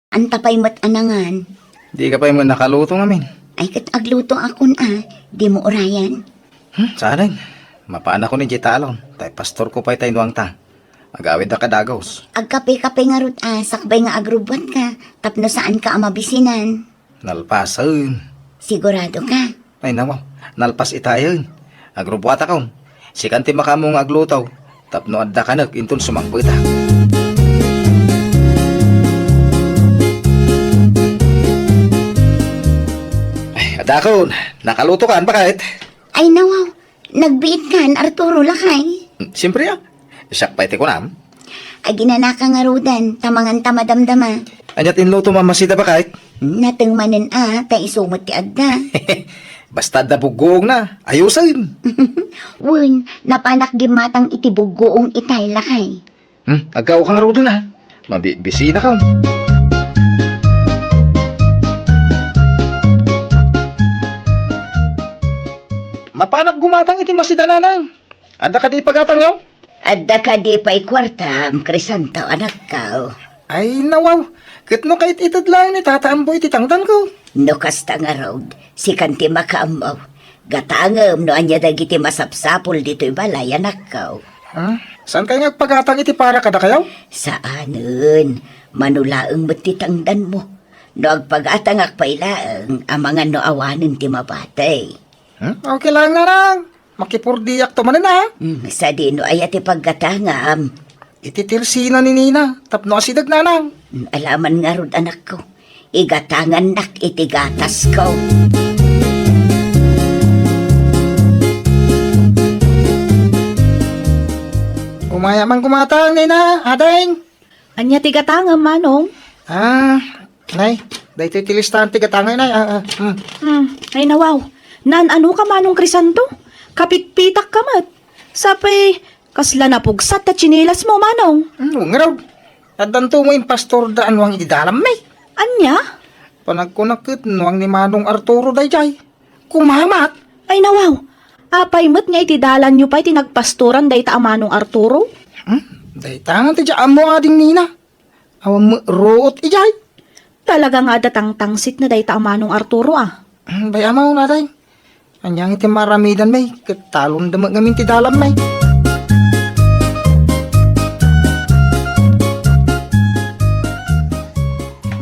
Anta pay met a nangan. Di ka pay met nakaluto ngamin. Ay, ket agluto akon a, di mo urayan. Hmm, saan? Mapaanakon idiay talon, tay pastor ko pay tay nuangta. Agawid a kadagus. Agkape-kape ngarud a, sakbay nga agrubbuatka, tapno saan ka a mabisinan. Nalpasen. Sigurado ka? Ay, namo, nalpas itayen. Agrubbuatakon. Sikan ti makaammo nga agluto, tapno adda kanek inton sumangpetak. Dakon, nakalutokan, baket? Ay, nawaw. Nagbiitkan, Arturo, lakay. Siyempre, a. Siak pay ti kunam. Aginanaka ngaruden, ta manganta madamdama. Ania ti inlutom a masida, baket? Nateng manen a, ta isu met ti adda. Basta adda buggoongna, ayosen. Wen, napanak gimmatang iti buggoong itay, lakay. Hmm, aggaw ka ngaruden, a. Mabibisinakon. Mapanak gumatang iti masida, nanang. Adda kadi pagatangyo? Adda kadi pay kuartam, Crisanto, anakko? Ay, nawaw. Ket no kait-ited laeng ni Tata Ambo iti tangdanko. No kasta ngarud, sikan ti makaammo. Gatangem no ania dagiti masapsapul ditoy balay, anakko. Ha? Saan kayo nga agpagatang iti para kadakayo? Saanen. Mano laeng met ti tangdanmo. No agpagatangak pay laeng, amangan no awanen ti mabati. Hmm? Okay lang, nanang. Makipurdiakto manen, a. Hmm, sadino aya ti paggatangam? Iti tirsina ni Nina, tapno asideg, nanang. Hmm, alaman ngarud, anakko. Igatangannak iti gatasko. Umaya man gumatang, Nina, ading. Ania ti gatangam, manong? Ah, nay, daytoy ti listaan ti gatangay, nay. Ah, ah, hmm. Hmm, ay nawaw. Naan-ano ka, Manong Crisanto? Kapitpitak ka met. Sapay, kasla napugsat ta tsinelas mo, manong. Hmm, ngarud. Addanto mo impastor da anuang iti dalam, may. Ania? Panagkunak ket nuang ni Manong Arturo dayjay. Kumamat? Ay nawaw, apay met nga iti dalanyo pay ti nagpastoran dayta a Manong Arturo? Hmm? Dayta nga ti ammo, ading Nina. Awan met ruot ijay. Talaga nga adda tangtangsit na dayta a Manong Arturo, a. Hmm, bay, amaw, ading. Ania nga iti maramidan, may, ket talon da met ngamin ti dalan, may.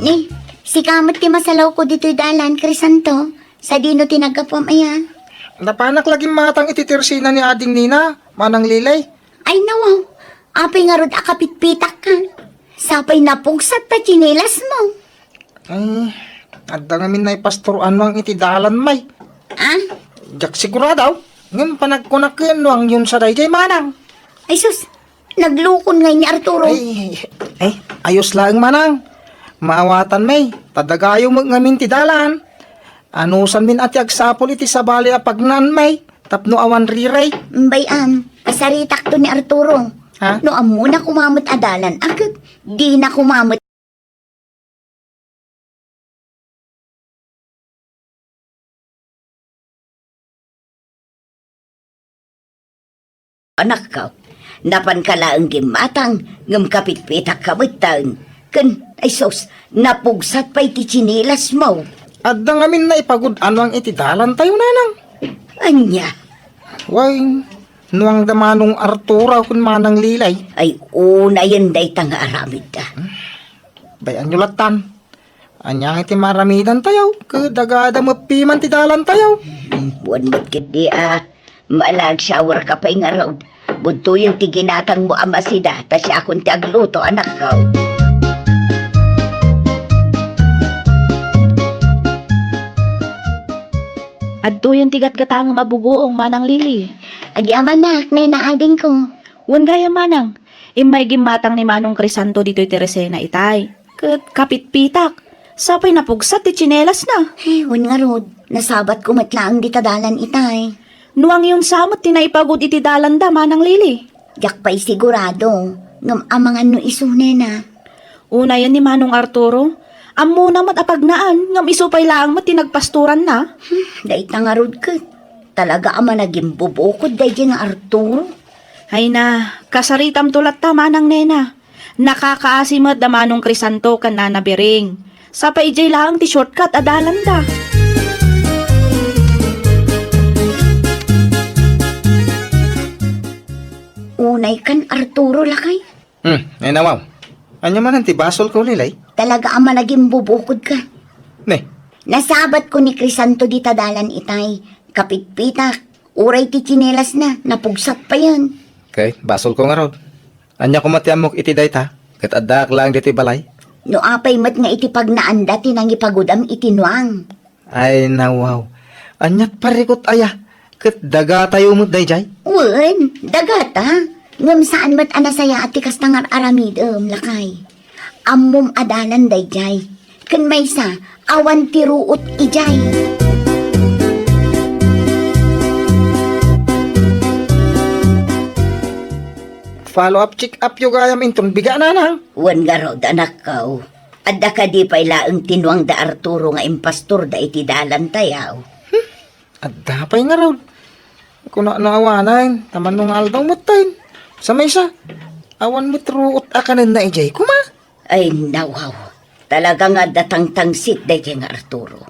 Ni, sika met ti masalawko ditoy dalan, Crisanto. Sadino ti naggapuam aya? Napanak la gimmatang iti tirsina ni ading Nina, Manang Lilay. Ay, nawaw. Apay ngarud a kapitpitak ka? Sapay napugsat ta tsinelas mo. Ay, adda ngamin naipastor anuang iti dalan, may. Ah? Diak sigurado. Ngem panagkunak ken nuang yun sa dayjay, manang. Ay, sus. Naglukon ngay ni Arturo. Ay, ay, ayos laeng, manang. Maawatan, may. Tadagayo met ngamin ti dalan. Anusan min a ti agsapul iti sabali a pagnaan, may, tapno awan riray. Bay-am, kasaritakto ni Arturo. Ha? No ammona kumamet a dalan, a ket dina kumamet. Anakko, napanka laeng gimmatang, ngem kapitpitak ka metten. Ken, ay sus, napugsat pay ti tsinelas mo. Adda ngamin naipagud-anuang iti dalantayo, nanang. Ania? Way, nuang da Manong Arturo ken Manang Lilay. Ay, unayen dayta nga aramidda. Bay-anyo lattan. Ania nga iti maramidantayo? Ket daga-ada met piman ti dalantayo. Wen met ketdi a, mala agsyawer ka pay ngarud. Budtoyen ti ginatangmo a masida, ta siakon ti agluto, anakko. Adtoyen ti gatgatangem a bugoong, Manang Lili. Agyamanak, nena, adingko. Wen gayam, Manang. Immay gimmatang ni Manong Crisanto ditoy Teresena itay. Ket kapitpitak. Sapay napugsat ti tsinelasna. Eh, wen ngarud, nasabatko met laeng dita dalan itay. Nuangyon sa met ti naipagud iti dalanda, Manang Lili. Diak pay sigurado, ngem amangan no isu, nena. Unayen ni Manong Arturo, ammona met a pagnaan, ngem isu pay laeng met ti nagpastoranna. Hmm, dayta ngarud ket. Talaga a managimbubukod daydi nga Arturo. Ay na, kasaritamto latta, Manang Nena. Nakakaasi met da Manong Crisanto ken Nana Bering. Sapay idiay laeng ti shortcut a dalanda. Unay kan Arturo, lakay. Hmm, ay nawaw. Ania manen ti basolko, Lilay? Talaga a managimbubukod ka. Ne? Nasabatko ni Crisanto dita dalan itay. Kapitpitak. Uray ti tsinelasna, napugsat payen. Ket basolko ngarud. Ania koma ti ammok iti dayta? Ket addaak laeng ditoy balay. No apay met nga iti pagnaanda ti nangipagudam iti nuang. Ay, nawaw. Ania't parikut aya, ket dagatayo met daydiay? Wen, dagata. Ngem saan met a nasayaat ti kasta nga ar-aramidem, lakay. Ammom a dalan daydiay. Ken maysa, awan ti ruot idiay. Follow-up check-up yo gayam inton biga, nanang. Wen ngarud, anakko. Adda kadi pay laeng ti nuangda Arturo nga impastorda iti dalantayaw? Hmm, adda pay ngarud. Kuna no awanen, ta mano nga aldaw metten. Sa maysa, awan met ruot a kanenna idiay koma. Ay, nawaw. Talaga nga adda tangtangsit daydiay nga Arturo.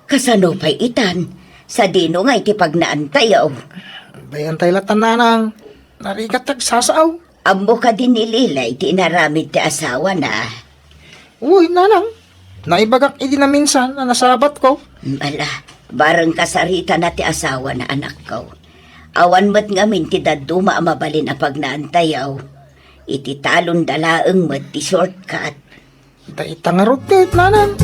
Kasano pay itan? Sadino nga iti pagnaantayaw? Bay-antay latta, nanang. Narigat ti agsasao. Ammo kadi ni Lilay ti inaramid ti asawana? Uy, nanang. Naibagak idi naminsan a nasabatko. Ala, bareng kasaritana ti asawana, anakko. Awan met ngamin ti dadduma a mabalin a pagnaantayaw. Iti talonda laeng met ti shortcut. Dayta ngarud ket, nanang.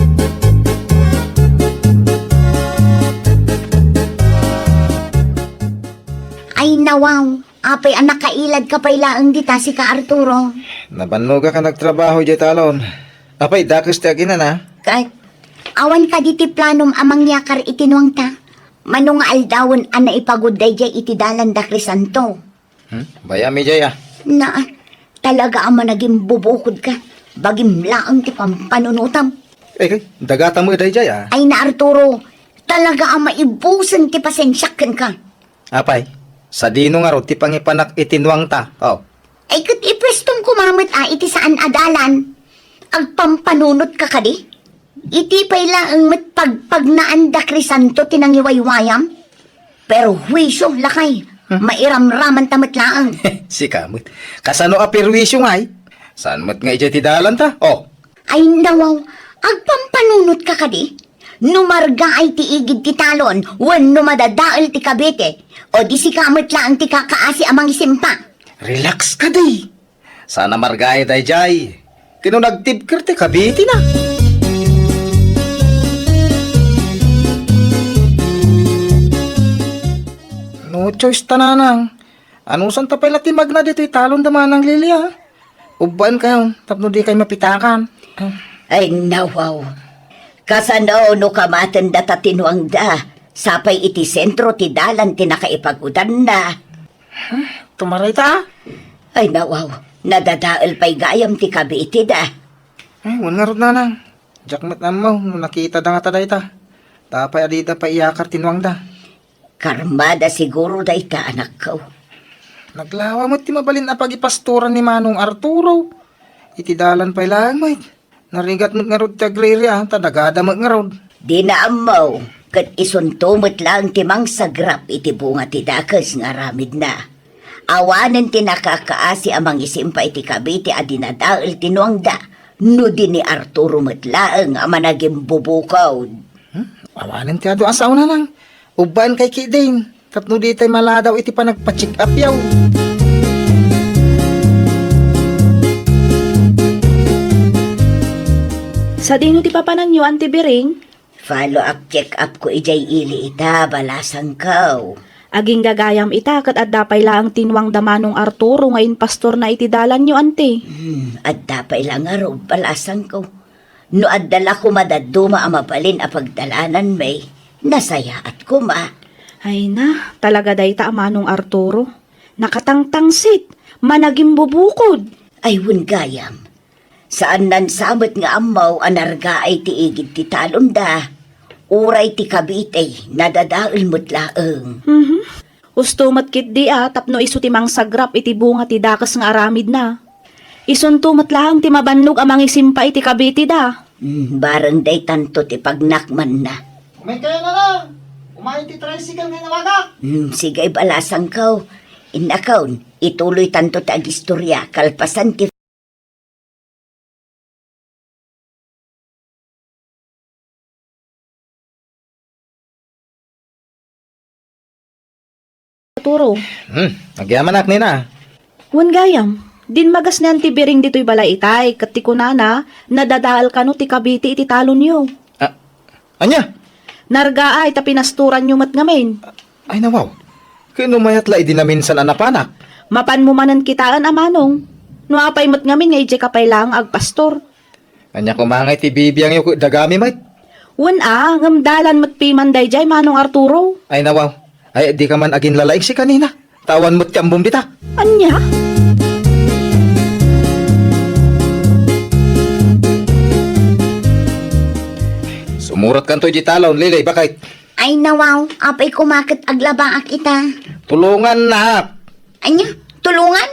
Ay, nawaw. Apay a nakailadka pay laeng dita, sika, Arturo? Nabannogak a nagtrabaho idiay talon. Apay, dakes ti aginana? Ket, awan kadi ti planom a mangyakar iti nuangta? Mano nga aldawen a naipagud daydiay iti dalan da Crisanto? Hmm? Bayam idiay, a. Na, talaga a managimbubukodka. Bagim laeng ti pampanunotam. Eh, eh, dagata met daydiay, a. Ay na, Arturo, talaga a maibusen ti pasensiak kenka. Apay, sadino ngarud ti pangipanak iti nuangta? Oh. Ay, ket ipestom koma met a iti saan a dalan. Agpampanunotka kadi? Iti pay laeng met pagpagnaan da Crisanto ti nangiwaywayam? Perhuisio, lakay. Hmm? Mairamramanta met laeng. Sika met. Kasano a perhuisio ngay? Saan met nga idiay ti dalanta? Oh. Ay, nawaw. Agpampanunotka kadi? No margaay ti igid ti talon, wenno madadael ti Cavite, o di sika met laeng ti kakaasi a mangisimpa. Relax kadi. Saan a margaay daydiay. Ket no nagtibker ti Cavite na. No choice ta, nanang. Anusanta pay la ti magna ditoy talon da Manang Lilia? Ubbaenkayon tapno dikay mapitakan. Ay, nawaw. Kasano no kamaten data ti nuangda, sapay iti sentro ti dalan ti nakaipagudanna? Hmm, tumaray ta? Ay, nawaw. Nadadael pay gayam ti Cavite da. Ay, wen ngarud, nanang. Diak met ammo no nakitada ngata dayta. Apay a dida pay iyakar ti nuangda? Karmada siguro dayta, anakko. Naglawa met ti mabalin a pagipastoran ni Manong Arturo. Iti dalan pay laeng met. Narigat met ngarud ti agriri, a, ta dagada met ngarud. Dina ammo, ket isunto met laeng ti mangsagrap iti bunga ti dakes nga aramidna. Awanen ti nakakaasi a mangisimpa iti Cavite a dinadael ti nuangda, no di ni Arturo met laeng a managimbubukod. Hmm? Awanen ti adu a sao, nanang. Ubbaenkay ketdin, tapno ditay maladaw iti panagpa-check-up yaw. Sadino ti papananyo, Auntie Biring? Follow-up check-up ko idiay ili ita, balasangko. Agingga gayam ita, ket adda pay laeng ti nuangda Manong Arturo nga impastorna iti dalanyo, Auntie. Hmm, adda pay la ngarud, balasangko. No adda la koma dadduma a mabalin a pagdalananmi, nasayaat koma. Ay na, talaga dayta a Manong Arturo. Nakatangtangsit, managimbubukod. Ay, wen gayam. Saannan sa met nga ammo a nargaay ti igid ti talonda. Uray ti Cavite, nadadael met laeng. Mhm. Usto met ketdi a tapno isu ti mangsagrap iti bunga ti dakes nga aramidna. Isunto met laeng ti mabannog a mangisimpa iti Cavite da. Hmm, bareng daytanto ti pagnakmanna. Umaykayo, nanang! Umay ti tricycle nga inawagak! Hmm, sige, balasangko. Innakon, ituloytanto ti agistoria kalpasan ti Arturo. Hmm, agyamanak, nina. Wen gayam, dimmagas ni Auntie Biring ditoy balay itay, ket ti kunana, nadadael kano ti Cavite iti talonyo. Ah, ania? Nargaay ta pinastoranyo met ngamin. Ay, nawaw. Ket no mayat la idi naminsan a napanak? Mapanmo manen kitaen a manong. No apay met ngamin nga idiay ka pay laeng nga agpastor? Ania koma ngay ti bibiangyo ket dagami met? Wen a, ngem dalan met piman daydiay, Manong Arturo. Ay, nawaw. Ay, dika man aginlalaing si kanina. Ta awan met ti ammom dita. Ania? Sumuratkanto iti talon, Lily, baket. Ay, nawaw, apay koma ket aglabaak ita. Tulongannak. Ania? Tulongan?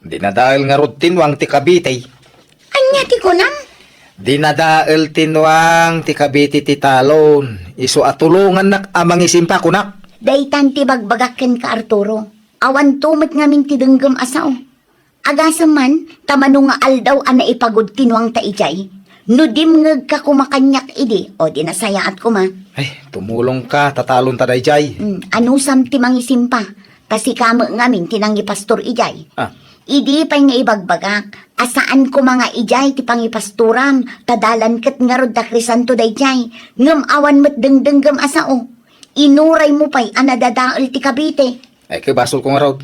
Dinadael ngarud ti nuang ti Cavite. Ania ti kunam? Dinadael ti nuang ti Cavite ti talon. Isu a tulongannak a mangisimpa, kunak. Daytan ti bagbagak kenka, Arturo. Awanto met ngamin ti denggem a sao. Agasem man, ta mano nga aldaw a naipagud ti nuangta idiay. No dimngegka koma kaniak idi, o di nasayaat koma. Ay, tumulongka, ta talonta daydiay. Hmm, anusam ti mangisimpa, ta sika met ngamin ti nangipastor idiay. Ah. Idi pay nga ibagbagak, a saan koma nga idiay ti pangipastoram, ta dalan ket ngarud da Crisanto daydiay, ngem awan met dengdenggem a sao. Inuraymo pay a nadadael ti Cavite. Ay, ket basolko ngarud.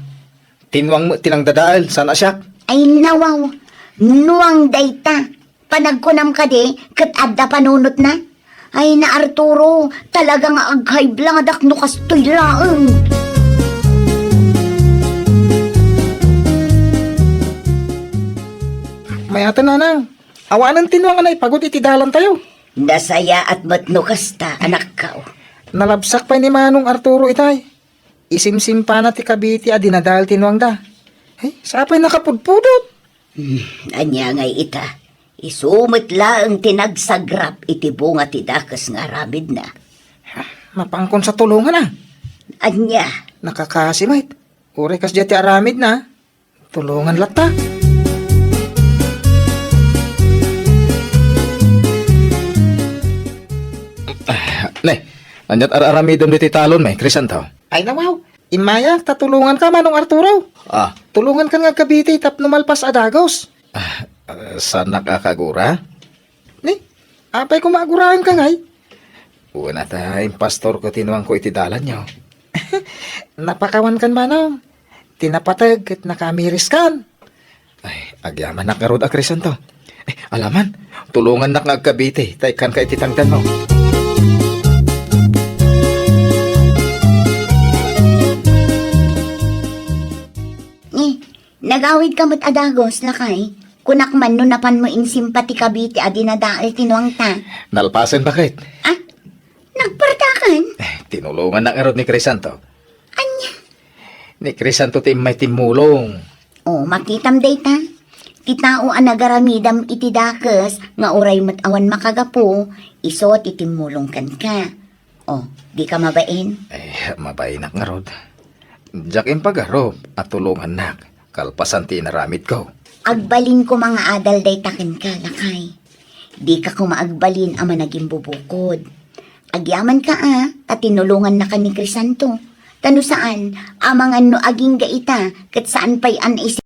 Ti nuang met ti nangdadael, saan a siak? Ay, nawaw. Nuang dayta. Panagkunam kadi, ket adda panunotna? Ay, na Arturo, talaga nga aghaiblangadak no kastoy laeng. Mayaten, nanang. Awanen ti nuang a naipagud iti dalantayo. Nasayaat met no kasta, anakko. Nalabsak pay ni Manong Arturo itay. Isimsimpana ti Cavite a dinadael ti nuangda. Ay, sapay nakapudpudot. Hmm, ania ngay ita? Isu met laeng ti nagsagrap iti bunga ti dakes nga aramidna. Ha, mapankon sa tulongan a. Ania? Nakakasi met. Uray kasdiay ti aramidna. Tulongan latta. Ah, ne, aniat ar-aramidem ditoy talon, may, Crisanto? Ay, nawaw. Immayak, ta tulonganka, Manong Arturo. Ah. Tulongankan nga agkabiti tapno malpas a dagos. Ah, ah, saanak a kaagura? Ni, apay koma aguraenka ngay? Wen a ta, impastorko ti nuangko iti dalanyo. Napakawankan, Manong. Ti napateg ket nakaamiriskan. Ay, agyamannak ngarud a Crisanto. Eh, alaman, tulongannak nga agkabiti, ta ikkanka iti tangdanmo. Ni, nagawidka met a dagos, lakay. Kunak man no napanmo insimpa ti Cavite a dinadael ti nuangta. Nalpasen, baket? Ah, nagpartakan? Eh, tinulongannak ngarud ni Crisanto. Ania? Ni Crisanto ti immay timmulong. O, makitam dayta. Ti tao a nagaramidam iti dakes nga uray met awan makagapu, isu ti timmulong kenka. O, dika mabain? Eh, mabainak ngarud. Diak impagarup a tulongannak kalpasan ti inaramidko. Agbalin koma nga adal dayta kenka, lakay. Dika koma agbalin a managimbubukod. Agyamanka a, ta tinulongannaka ni Crisanto. Ta no saan, amangan no agingga ita, ket saan pay a naisi-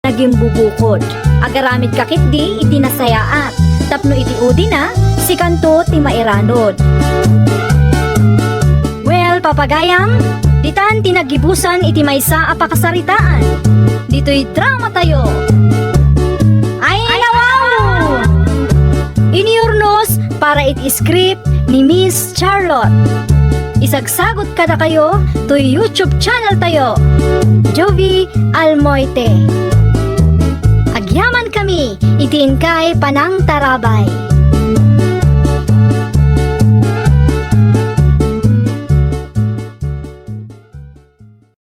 Nagimbubukod. Agaramidka ketdi iti nasayaat, tapno iti udina, sikanto ti mairanod. Well, papagayam, ditan ti naggibusan iti maysa a pakasaritaan. Ditoy dramatayo. Ay, nawaw! Inurnos para iti script ni Miss Charlotte. Isagsagot kadakayo toy YouTube channel tayo, Jovie Almoite. Agyaman kami iti inkay panangtarabay.